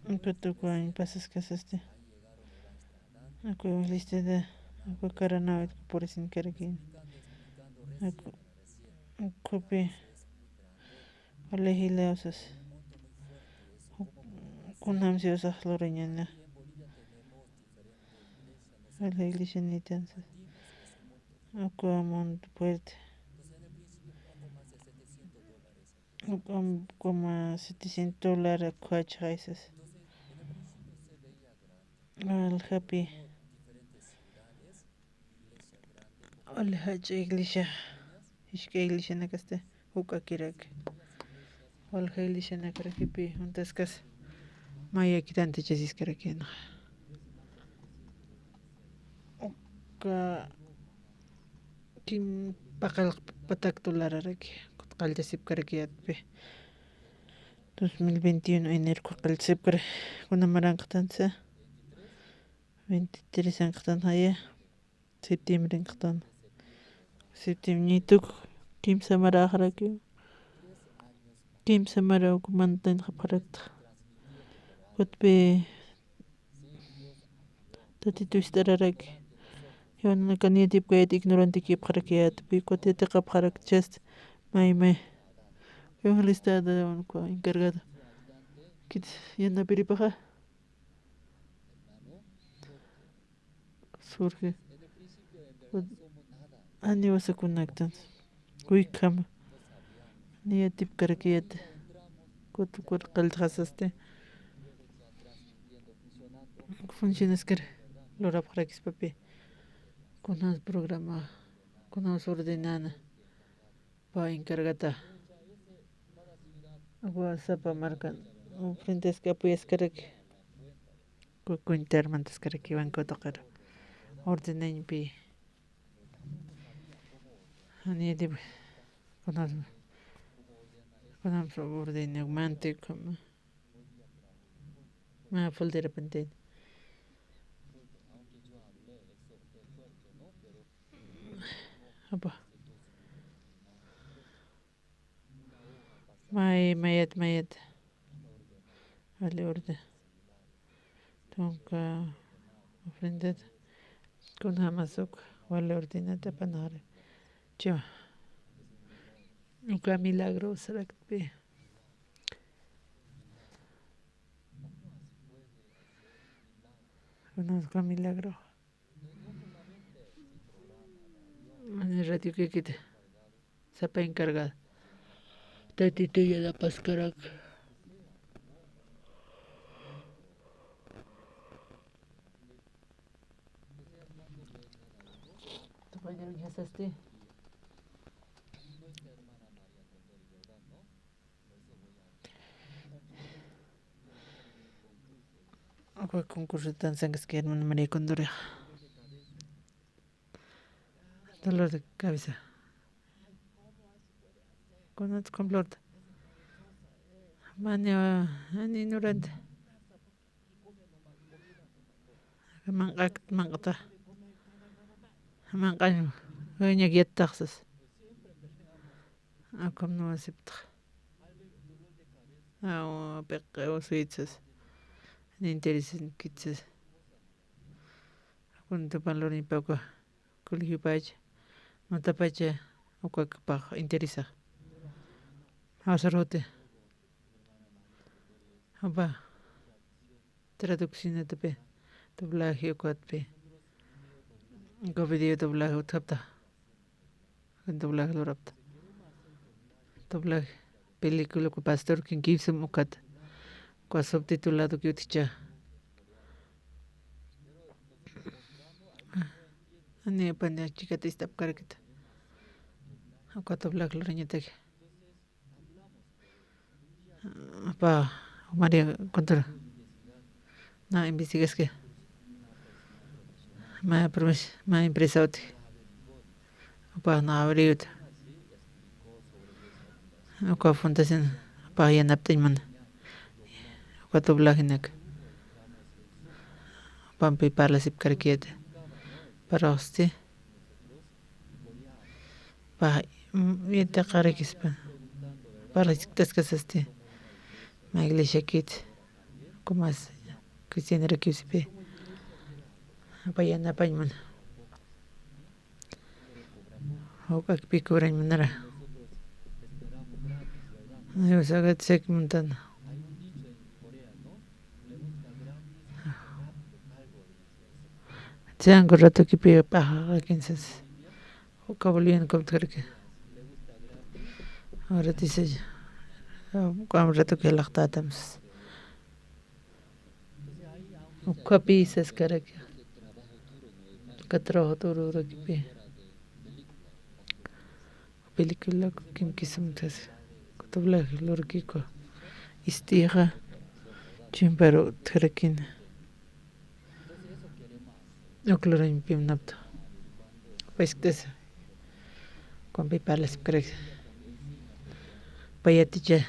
Ukat uka añ pasaskasasti. Uka listata, uka karanawit purisinkarakini. Uka, ukhupi, wali jilawsas. Kunjamsi usax lurañana. Wali iglesianitan sas. Uka mundo fuerte. Uka, uka setecientos dólares khuwachxaysas. Waljapi. Walja jach'a iglesia, jisk'a iglesianakasti juk'akirak. Walja iglesianakarakipi juntaskas mayaki tantichasiskarakïnxa. Uka kim paqallq patak dolararaki, kut qalltasipkarakiyatpi. Dos mil veintiuno enero kut qalltasipkara, kuna maranqtansa. Veintitrés anqtan jaya, septiembre anqtan. Septiembre ñituk, kimsa mara axaraki. Kimsa mara uka mantañxapxarakta. Kutpi Tatitu ist'araraki. Jiwananaka niyatipkayat ignorantekipxarakiyatpi, kut yatiqapxarakchasti, may, may. Evangelista Adán, encargado. Kit yanapiripaxa. Surge. Ani wasakunaktan. Wikhama. Niyatipkarakiyat. Kut, kut qalltxasasti. Funcionaskar lurapxarakispapi. Kunas programa. Kunas ordenana. Pä encargata. Uka sapa markan ofrendaski apuyaskaraki. Ku-, cuenta armantaskaraki banco tuqir. Ordenañpi. Jani debe. Kunas, kunams ordenamante, como. Mä folder pendiente. Apa. May, mayat, mayat. Vale, orden. Tunka ofrendata. Kunjamas uk vale ordenata panare. Chä. Uka milagro sarakpi. Kunjams uka milagro. Mani radio kikit. Sapa encargada. Tatitu yanapaskarak. Tupañar uñjasasti. Uka concursotan sankaski hermana María Condorixa. Dolor de cabeza. Kunat complorta. Mani, ah, ani inuranta. Manq'ak-, manq'ata. Manq'añ, wiñak yattaqsas. Akum no acepta. Aw, peqe usuytsas. Ni interesan kitsas. Akun tupan luriñpa uka colegiopacha, notapacha, uka pax interesa. Jawsaruti. Upa. Traduccionatpi, doblaje ukatpi. Uka video doblaje utjapta. Doblaje lurapta. Doblaje película uka pastor kin kipsum ukat. Uka subtitulado ki utjicha. Ani pani chikat ist'apkarakita. Uka doblaje lurañataki. Apa, María Condorixa. Na investigaski. Mä promes-, mä empresa uti. Apa, na abriuta. Uka fundación, apa, yanapt'añ mana. Uka doblajenak. Apampi parlasipkarakiyata. Para usted. Pä, mm, yatiqarakispa. Parlachktaskasasti. Mä iglesiakit. Kumas cristianarakiwsipi. Pä yanapañ mana. Juk'akpi cobrañ manara. Ay, usagat sek muntan. Chay anku ratukipi p'axakinsas. Uka bolivian kumtkarki. Ahora dice, uka ratuki laqtatamsas. Ukapi saskaraki. Uka trabajo duro urakipi. Película kimkisum tas, doblaje lurkiku. Ist'ixa, chimparu utjarakina. Uk lurañpim napta. Pues, tas, kumpi parlasipkarak. Pä yaticha,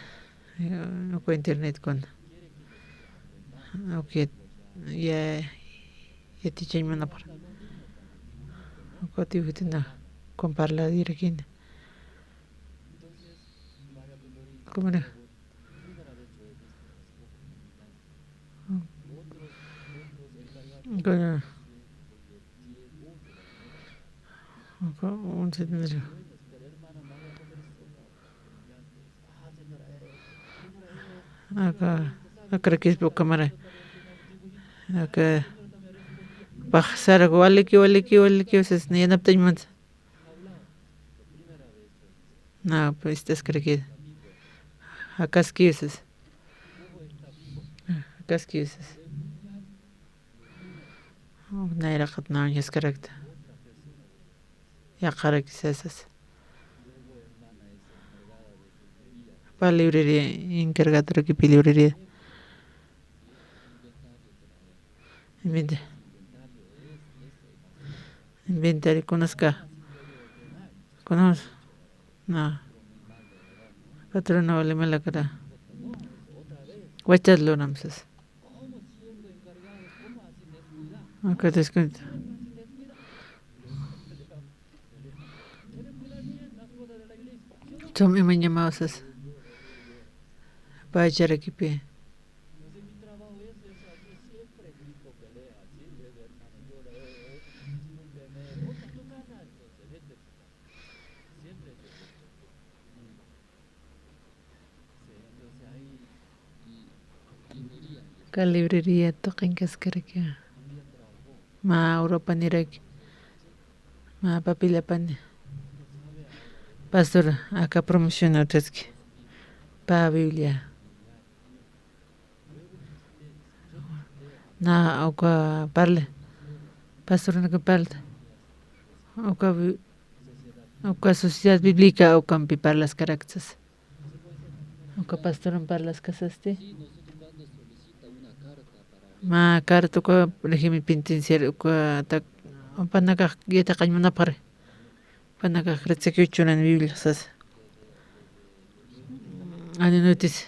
eh, uka internet kun. Uka yat-, ya, yatichañ munapxar. Uka tiwjitina, kun parladirakina. Kumana. Uka, uka, un centenario. Aka, akrakispa ukamara. Aka, paxsara, waliki, waliki, waliki, sas, ni yanaptañ munta. Na, pues, taskaraki. Akaski, sas. Akaski, sas. Nayraqat na uñjaskarakta. Yaqarakisa sas. Librería, encargado de librería. Inventa-, inventario, kunasqa. Kunas-, na. Patrona wali malakara. Wachas luram sas. Aka descuento. Tom imañamaw sas. Pacharakipi. Aka librería tuqinkaskaraki. Mä urupaniraki. Mä papillapani. Pastor, aka promoción utjaski. Pä Biblia. Na, uka parli. Pastor, na, uka parli. Uka bi-, uka Sociedad Bíblica, ukampi parlaskaraksas. Uka pastorun parlaskasasti. Mä carta uka régimen penitenciario uka tak-, panakax yatiqañ munapxari. Panakax ritsikiw churan Biblia sas. Ani Nuevo Tes-,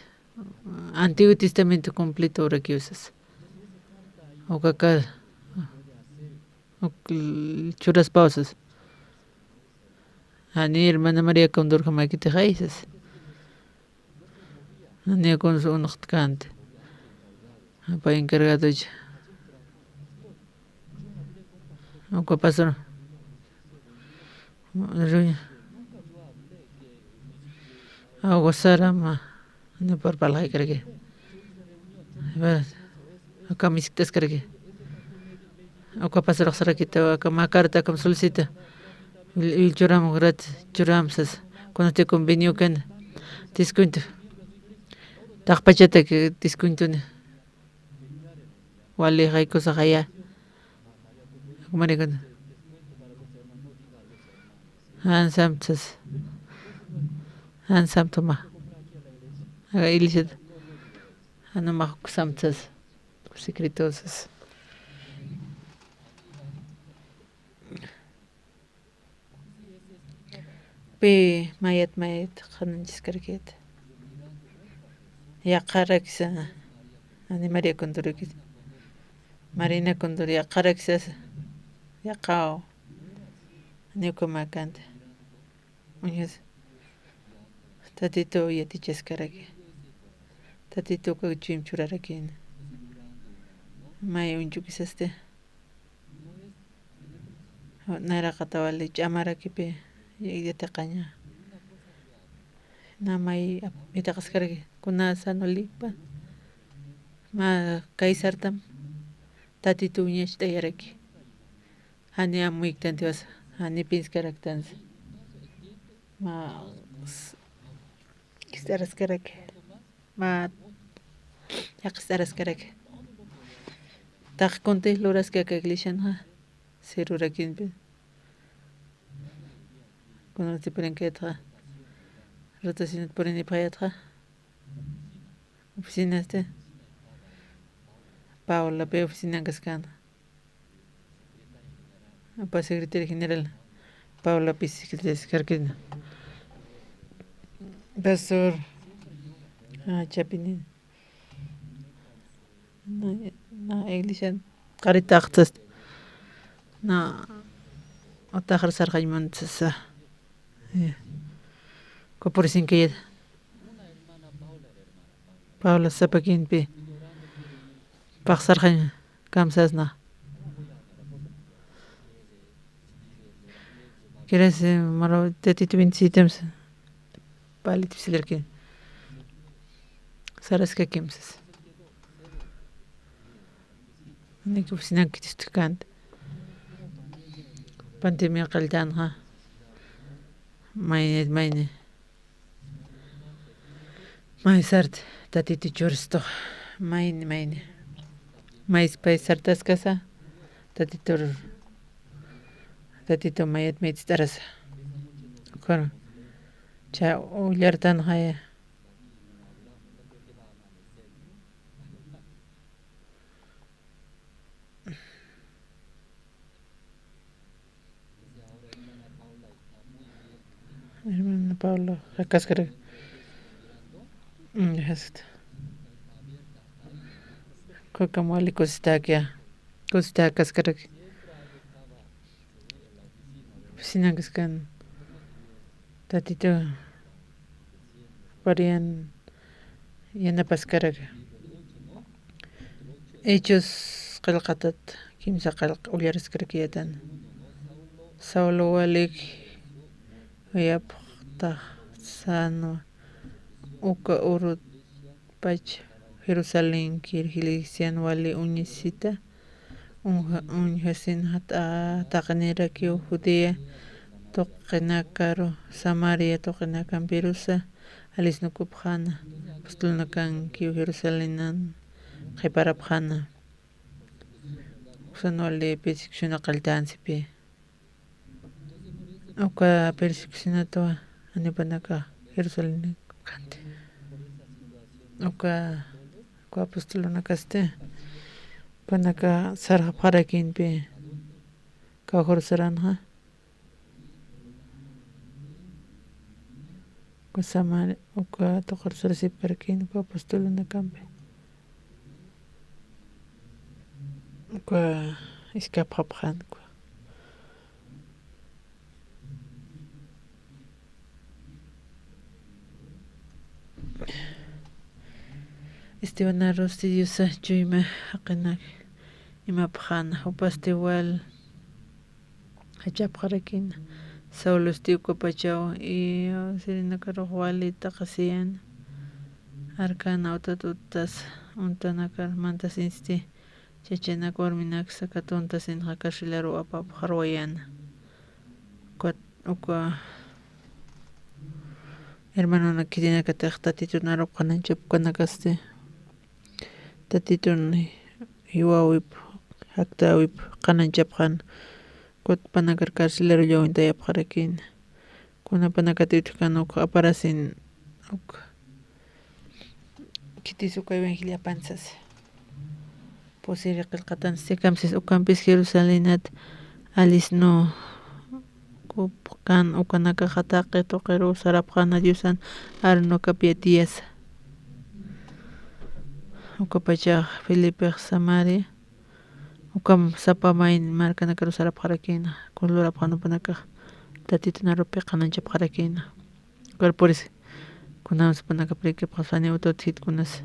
Antiguo Testamento completo urakiw sas. Uka ka-, uk-, churaspaw sas. Ani hermana María Condorjamakitix aysas. Ani kunsa unxtkänti. Pä encargadocha. Uka pastor. Ruña. Uka sara mä. Ni por parlay karaki. Aka miskt'as karaki. Aka pasarax sarakita, aka mä carta, aka solicita. Wil, wil churam, grat, churam sas. Con este convenio kan descuento. Taqpachata que descuento ni. Wali jaykusa jaya. Marikan. Jan samtsas. Jan samtuma. Aga iglesiat. Jan umax samtsas. Secretosas. Pi mayat mayat qhananchaskarkit. Yaqaraksa. Ani María Condorokit. Marina Condor yaqaraksas. Yaqaw. Ani ukamakanta. Uñas. Tatitu yatichaskaraki. Tatitu uka chuyam churarakina. May uñchukisasti. Nayraqata wali ch'amarakipi yatiqaña. Na may ap-, yatiqaskaraki. Kuna san walipa. Mä kay sartam. Tatitu uñacht'ayaraki. Jani amuyktantwas, jani pinskaraktansa. Mä s-, kist'araskaraki. Mä yaqist'araskaraki. Taqi kuntix luraski aka iglesianxa, cerrorakinpi. Kunasti purinkayatxa, rotacionat purinipxayatxa. Oficinasti. Paulapi oficinankaskana. Apa secretario general. Paulapi secretario karkina. Pastor. Ah, chapinin. Na, na iglesia. Qarita aqtas. Na, utaxar sarqañ muntsasa. Eh. Kupurisinkayat. Paula sapakinpi paqsarxañ kamsasna. Kiras, eh, maraw Tatitu bendeciytam sa. Palit pisilarkin. Saraskakimsas. Nik oficinankit istkant. Pandemia qalltanxa. Mayni, mayni. May sart, Tatitu churistux. Mayni, mayni. May, pay sartaskasa, Tatitur, Tatitu mayat mayt'arasa. Ukhar, cha ullartanxaya. Pablo jakaskarak. Mm, jasta. Kukam wali kusitäkya. Kusitäkaskarak. Oficinakaskan Tatitu parian yanapaskarak. Hechos qillqatat kimsa qillqa ullariskarakiyätan. Saulo walik uyapxtaxsanwa uka urut pach Jerusalenki iglesia wali uñisita, uñja-, uñjasin jat'a taqinirakiw Judea tuqinakaru Samaria tuqinakampirusa alisnukupxäna, apostolnakankiw Jerusalenan qhiparapxäna. Uksan wali persecuciona qalltänsipi. Uka persecucionatwa janiw jupanaka Jerusalén kanti. Uka, uka apostolunakasti jupanaka sarxapxarakïnpi kawkhur saranxa. Uka Samaria, uka tuqir sarasipkarakïn uka apostolunakampi. Uka iskapxapxän uka. Esteban arusti Diosa chuyma jaqinak imapxän, jupasti wal jachapxarakïna. Saulosti ukapachaw i sirinakarux wali taqisiyan. Arkän awtat uttas untanakar mantasinsti chachanak warminaksa katuntasinxa carcelaru apapxarwayäna. Uka, uka hermanonak khitinakatix Tatitun arup qhanañchapkanakasti Tatitun jiwäwip, jaktäwip qhanañchapxän, ukat jupanakar carcelaru llawintayapxarakïna. Kuna jupanakatï utjkän uk aparasin uk khitis uka evangelio apansa sasa. Pusiri qillqatansti kamsis ukampis Jerusalenat alisnukupxän ukanakaxa taqi tuqiruw sarapxäna Diosan arunakap yatiyasa. Ukapachax Filipex Samaria, ukam sapa mayni markanakaru sarapxarakïna, kunsa lurapxän jupanakax Tatitun arupi qhanañchapxarakïna. Ukar purisa, kunams jupanaka predicapxaspa, janiw uta utjit kunas.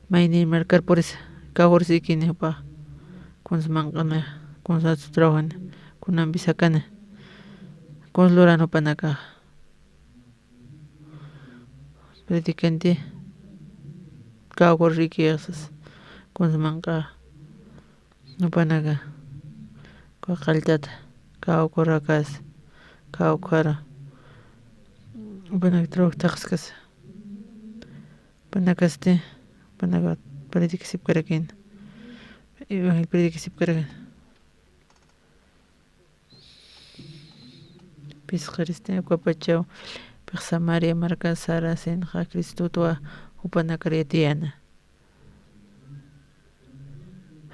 Mayni markar purisa, kawkhursikini jupa, kunsa manq'ani, kunsa atsutraxwani, kunampis jakani, kunsa luran jupanaka. Predicanti kawkhurikïxsas, kunsa manq'a jupanaka, uka qalltata kawkhurakas, kawkhara, jupanaka trabajt'askasa, jupanakasti, jupanaka predicasipkarakïna, evangelio predicasipkarakïna. Phisqiristi ukapachaw Filipix Samaria marka sarasinxa Cristotwa jupanakar yatiyäna.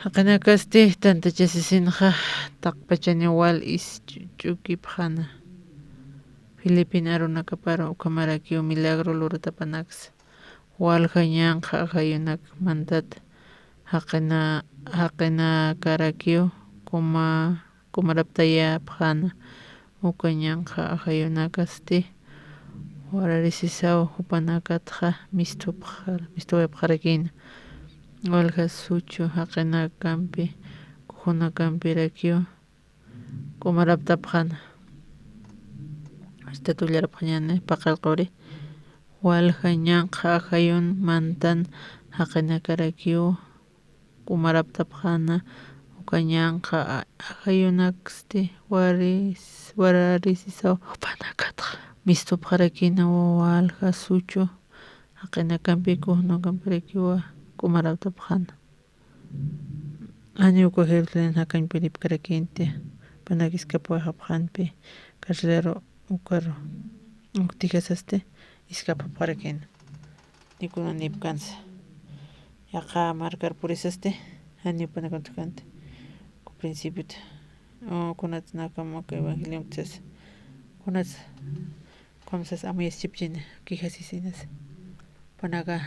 Jaqinakasti tantachasisinxa taqpachaniw wal isch'ukipxäna. Filipin arunakaparu ukhamarakiw milagro luratapanaksa. Walja ñanqha ajayunak mantat jaqina-, jaqinakarakiw kuma-, kumaraptayapxäna. Uka ñanqha ajayunakasti wararisisaw jupanakatxa mistupxar-, mistuwayapxarakïna. Walja suchu jaqinakampi, kujunakampirakiw kumaraptapxäna. Asta tullarapxañäni paqallquri. Walja ñanqha ajayun mantan jaqinakarakiw kumaraptapxäna, uka ñanqha a-, ajayunaksti waris-, wararisisaw jupanakatxa mistupxarakïna, walja suchu jaqinakampi, kujunakampirakiwa kumaraptapxäna. Janiw uka Jerusalén jakañpiripkarakïnti, jupanak iskapawayxapxänpi, carcelero ukaru uktijasasti iskapapxarakïna. Ni kunanïpkansa. Yaqha markar purisasti, janiw jupanak utjkänti. Uka principiot, o, kunatsa nakamaka evangeliomtsa sasa. Kunatsa, Kamsas amuyas chipchina, quejasisinas. Panaka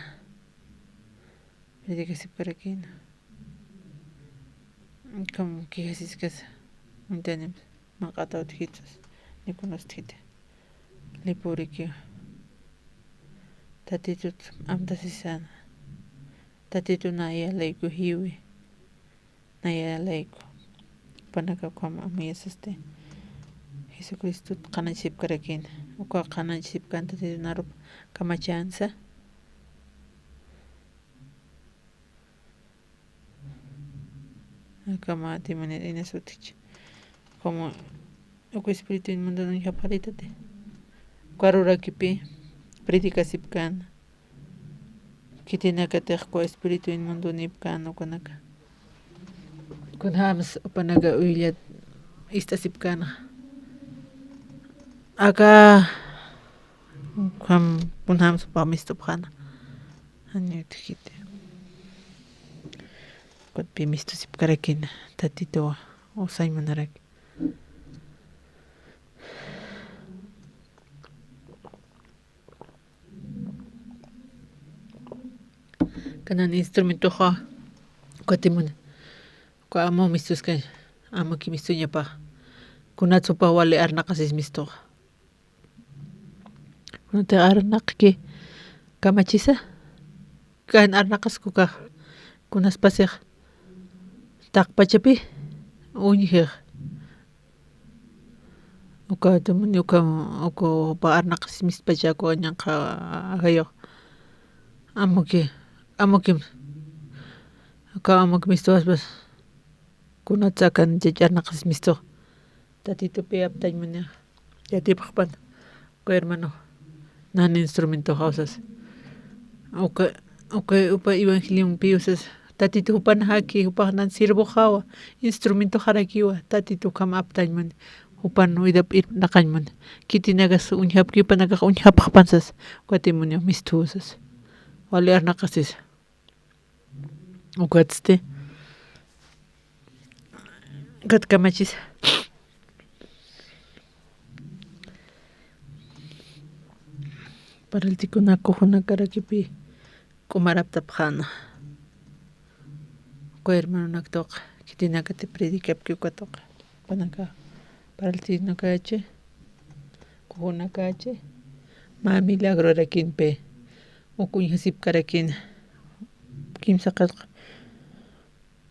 predicasipkarakina. Kam quejasiskas, muntanim, manq'ata utjitsas, nikunas utjita. Lipurikiwa. Tatitut amtasisana. Tatitun naya layku jiwi. Naya layku. Panaka ukham amuyasasti. Jesucristut qhanachipkarakina. Uka qhanachipkan Tatitun arup kamachansa. Kama timunit inasutich. Como uka espíritu inmundo uñjapxaritati. Uka rurakipi predicasipkana. Khitinakatix uka espíritu inmundo nipkana ukanaka. Kunjams upanaka uyllat ist'asipkana. Aka ukham kunjams upax mistupxana. Janiw utjiti. Ukatpï mistusipkarakina, Tatituwa, usañ munaraki. Kanan instrumentoxa, ukatimuni. Uka amu mistuskañ, amuki mistuñapax. Kunatsupax wali arnaqasis mistuxa. Kunatix arnaqki kamachisa, kan arnaqaskukax, kunaspasix taqpachapi uñjix. Uka tumuni uka, uka upa arnaqas mispachaku ñanqha ajayux. Amuki, amukim. Uka amuki mistuwaspas. Kunatsa kan chach arnaqas mistux. Tatitupi aptañ munixa. Yatipxpan. Uka hermano, nan instrumentoxa usas. Uka, uka, upa evangeliompi usas. Tatitu jupan jaki, jupax nan sirvoxawa, instrumentoxarakiwa, Tatitu ukham aptañ muni. Jupan widap irnaqañ muni. Khitinakas uñjapki, jupanakax uñjapxpan sas. Uka timunio mistu usas. Wali arnaqasis. Ukatsti. Ukat kamachis. Paraltikunak kujunakarakipi k'umaraptapxäna. Uka hermanonak tuq, khitinakati predicapki uka tuq. Panaka paraltinakachi, kujunakachi, mä milagrorakinpi, uk uñjasipkarakina. Kimsa qillqa.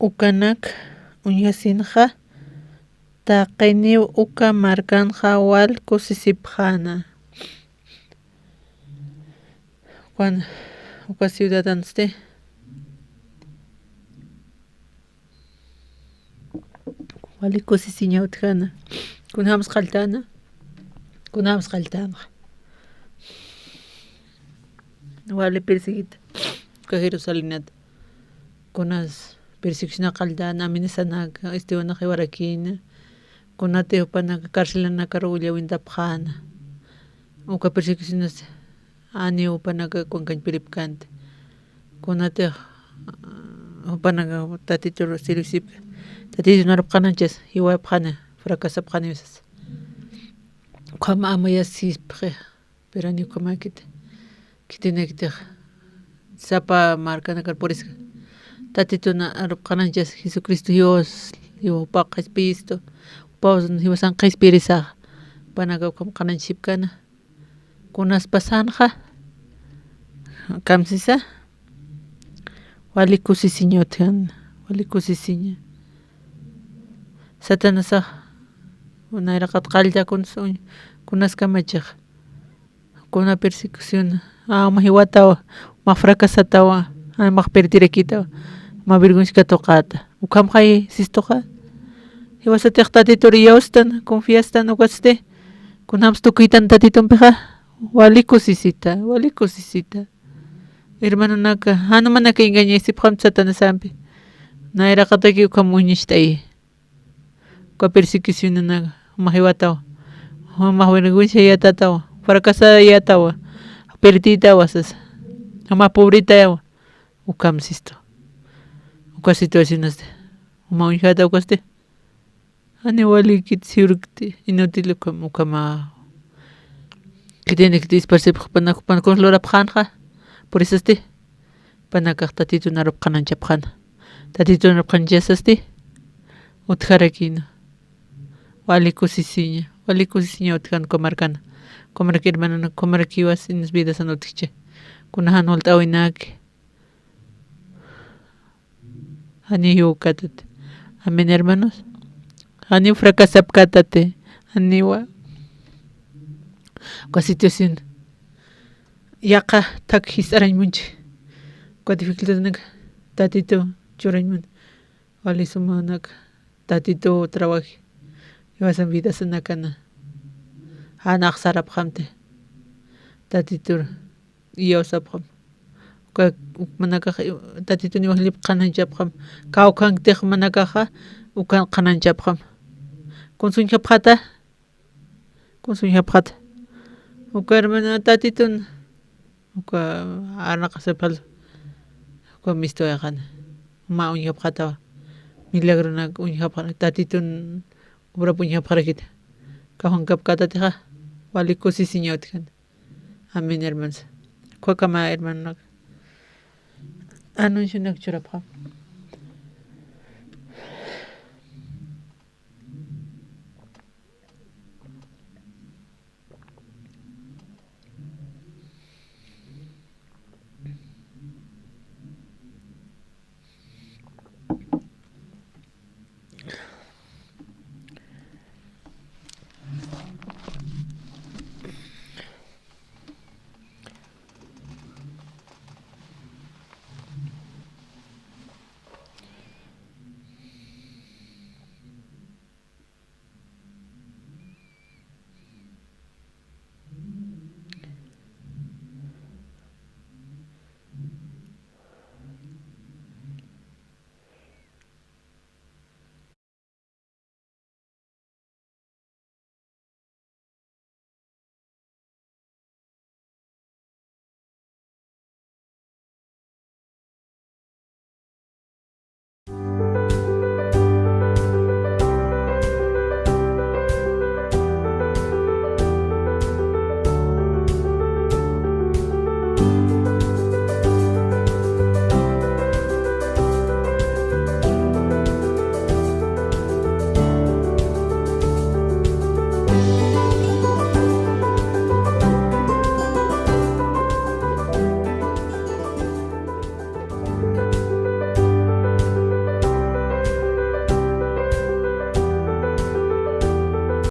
Ukanak uñjasinxa, taqiniw uka markanxa wal kusisipxäna. Ukan, uka ciudadansti. Wali kusisiña utjäna. Kunjams qalltäna. Kunjams qalltänxa. Wali perseguita. Uka Jerusalenat. Kunas perseguicionax qalltäna, amenazanak, Estebanxa jiwarakïna. Kunati jupanaka carcelanakar ullawintapxäna. Uka perseguicionas ani jupanaka kunkañ piripkänti. Kunatix, ah, jupanaka Tatitur sirvisipki. Tatitun arup qananchas jiwapxani, fracasapxani sas. Ukham amayasipxi, pero ni ukhamäkiti. Khitinakitix sapa markanakar puriska. Tatitun arup qananchas Jesucristo jiwas, jiwa jupax qhispiyistu. Jupax jiwasan qhispiyirisaxa. Jupanaka ukham qananchasipkana. Kunas pasanxa, kamsisa, wali kusisiña utjan, wali kusisiña. Satanasax, nayraqat qallta kunas uñ-, kunas kamachix. Kuna persecución, ah, uma jiwatawa, uma fracasatawa, ah, uma perdirakitawa, uma vergüenza katuqata. Ukhamxay sistuxa. Jiwasatix Tatitur iyawstan, confiastan, ukatsti. Kunjams tukuytan Tatitumpixa, wali kusisita, wali kusisita. Hermanonaka, jan jumanaka engañaysipxamti Satanasampi. Nayraqataki ukham uñacht'ayi. Uka persecucionanaka, uma jiwatawa. Uma vergüenza yatatawa. Fracasada yatawa. Perditawa sasa. Uma pobretawa. Ukham sistu. Uka situacionasti. Uma uñjata ukasti. Ani walikit siwrkti, inútil ukham, ukhama. Khitini khiti isparsipax jupanak jupan kuslurapxänxa. Purisasti jupanakax tatitun arup qhananchapxäna. Tatitun arup qhananchasasti utjarakïna. Wali kusisiña, wali kusisiña utjan kumarkana. Kumarki hermanana, kumarkiwas inas vidasan utjchi. Kunajan walt'äwinaki. Janiw yukätati. Amén, hermanos. Janiw fracasapkätati. Janiwa. Uka situación. Yaqha thak jist'arañ munchi. Uka dificultadnak Tatitu churañ mun. Wali sumanak Tatitu trabaji. Iwasan vidasanakana. Jan axsarapxamti. Tatitur iyawsapxam. Uka ukmanakax Tatitun iwajllip qhananchapxam. Kawkhanktix manakaxa ukan qhananchapxam. Kunsuñjapxata. Kunsuñjapxata. Uka hermana Tatitun. Uka arnaqasipal. Uka mistuwayxana. Mä uñjapxatawa. Milagronak uñjapxana. Tatitun obrap uñjapxarakita. Kawkhankapkätatixa. Wali kusisiña utjana. Amén, hermanos. Ukhakama, hermanonak. Anuncio nak churapxam.